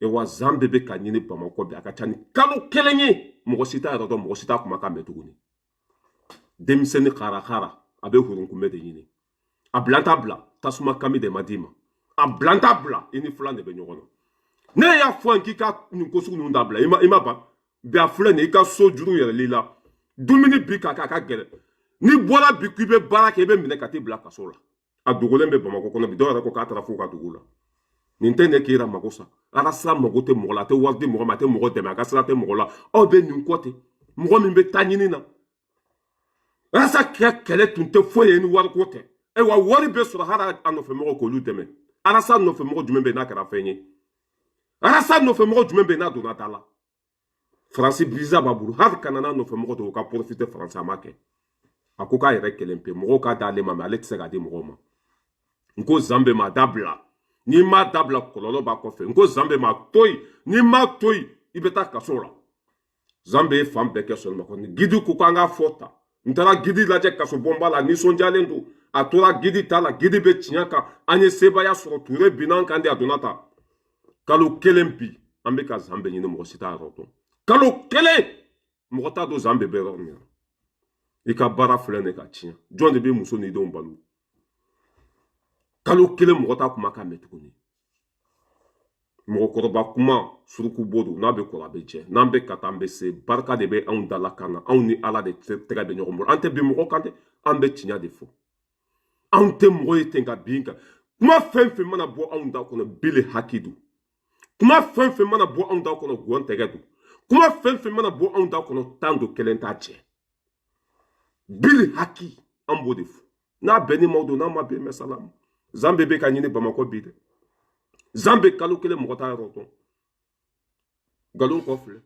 Wa Zanbe bɛ ka ɲini Bamakɔ bi, a ka ca ni kalo 1 ye, mɔgɔ si t'a yɛrɛ dɔn, mɔgɔ si t'a kumakan mɛn tuguni. Denmisɛnnin karakara, a bɛ hurunkunbɛ de ɲini. A bila t'a bila tasuma kami de ma d'i ma, a bila t'a bila i ni filan de bɛ ɲɔgɔn na. Ne y'a fɔ k'i ka nin ko sugu ninnu dabila, i ma ban bi. A filɛ nin, i ka so juru yɛlɛl'i la, dumuni bi k'a kɛ a ka gɛlɛn. N'i bɔra bi k'i bɛ baara kɛ, i bɛ minɛ ka t'i bila kaso la. A dogolen bɛ Bamakɔ kɔnɔ bi, dɔw yɛrɛ ko k'a taara f'u ka dugu la. Nin tɛ ne k'e mago sa. Arasa mago tɛ mɔgɔ la, a tɛ wari di mɔgɔ ma, a tɛ mɔgɔ dɛmɛ, a ka sira tɛ mɔgɔ la. Aw bɛ nin kɔ ten, mɔgɔ min bɛ taa ɲini na. Arasa kɛ kɛlɛ tun tɛ foyi ye ni wariko tɛ. Ayiwa, wari bɛ sɔrɔ hali a nɔfɛ mɔgɔw k'olu dɛmɛ. Arasa nɔfɛ mɔgɔ jumɛn bɛ yen n'a kɛra fɛn ye? Arasa nɔfɛ mɔgɔ jumɛn bɛ yen n'a donna da la? Faransi visa b'a bolo, hali ka na n'a nɔfɛ mɔgɔ dɔw ka profiter Faransi, a ma kɛ. A ko k'a yɛrɛ kelen pe, mɔgɔw k'a d'ale ma, mais ale tɛ se k'a di mɔgɔw ma. N ko Zanbe ma dabila, n'i m'a dabila, kɔlɔlɔ b'a kɔfɛ. N ko Zanbe ma to yen, n'i m'a to yen, i bɛ taa kaso la. Zanbe ye fan bɛɛ kɛ sɔlima kɔni. Gidi ko k'an k'a fɔ tan. N taara guide lajɛ kasobonba la, nisɔndiyalen don. A tora guide ta la, guide bɛ tiɲɛ kan. An ye sebaaya sɔrɔ, Ture binna an kan de, a donna tan. Kalo kelen bi, an bɛ ka Zanbe ɲini, mɔgɔ si t'a yɔrɔ dɔn. Kalo kelen, mɔgɔ t'a dɔn Zanbe bɛ yɔrɔ min na. I ka baara filɛ nin ka tiɲɛ, jɔn de bɛ muso ni denw balo? Kalo kelen, mɔgɔ t'a kumakan mɛn tuguni. Mɔgɔkɔrɔba kuma suruku bo don, n'a bɛ kɔrɔ a bɛ jɛ. N'an bɛ ka taa, an bɛ se. Barika de bɛ anw da la kan na. Anw ni Ala de tɛgɛ bɛ ɲɔgɔn bolo. An tɛ bin mɔgɔ kan dɛ, an bɛ tiɲɛ de fɔ. Anw tɛ mɔgɔ ye ten ka bin kan. Kuma fɛn fɛn mana bɔ anw da kɔnɔ, bele haki don. Kuma fɛn fɛn mana bɔ anw da kɔnɔ, gɔn tɛgɛ don. Kuma fɛn fɛn mana bɔ anw da kɔnɔ, tan don, kelen t'a jɛ. Bili haki, an b'o de fɔ. N'a bɛn ni maaw don, n'a ma bɛn, mɛ salamu. Zanbe bɛ ka ɲini Bamakɔ bi dɛ. Zanbe, kalo kelen, mɔgɔ t'a yɔrɔ dɔn. Nkalon kɔ filɛ.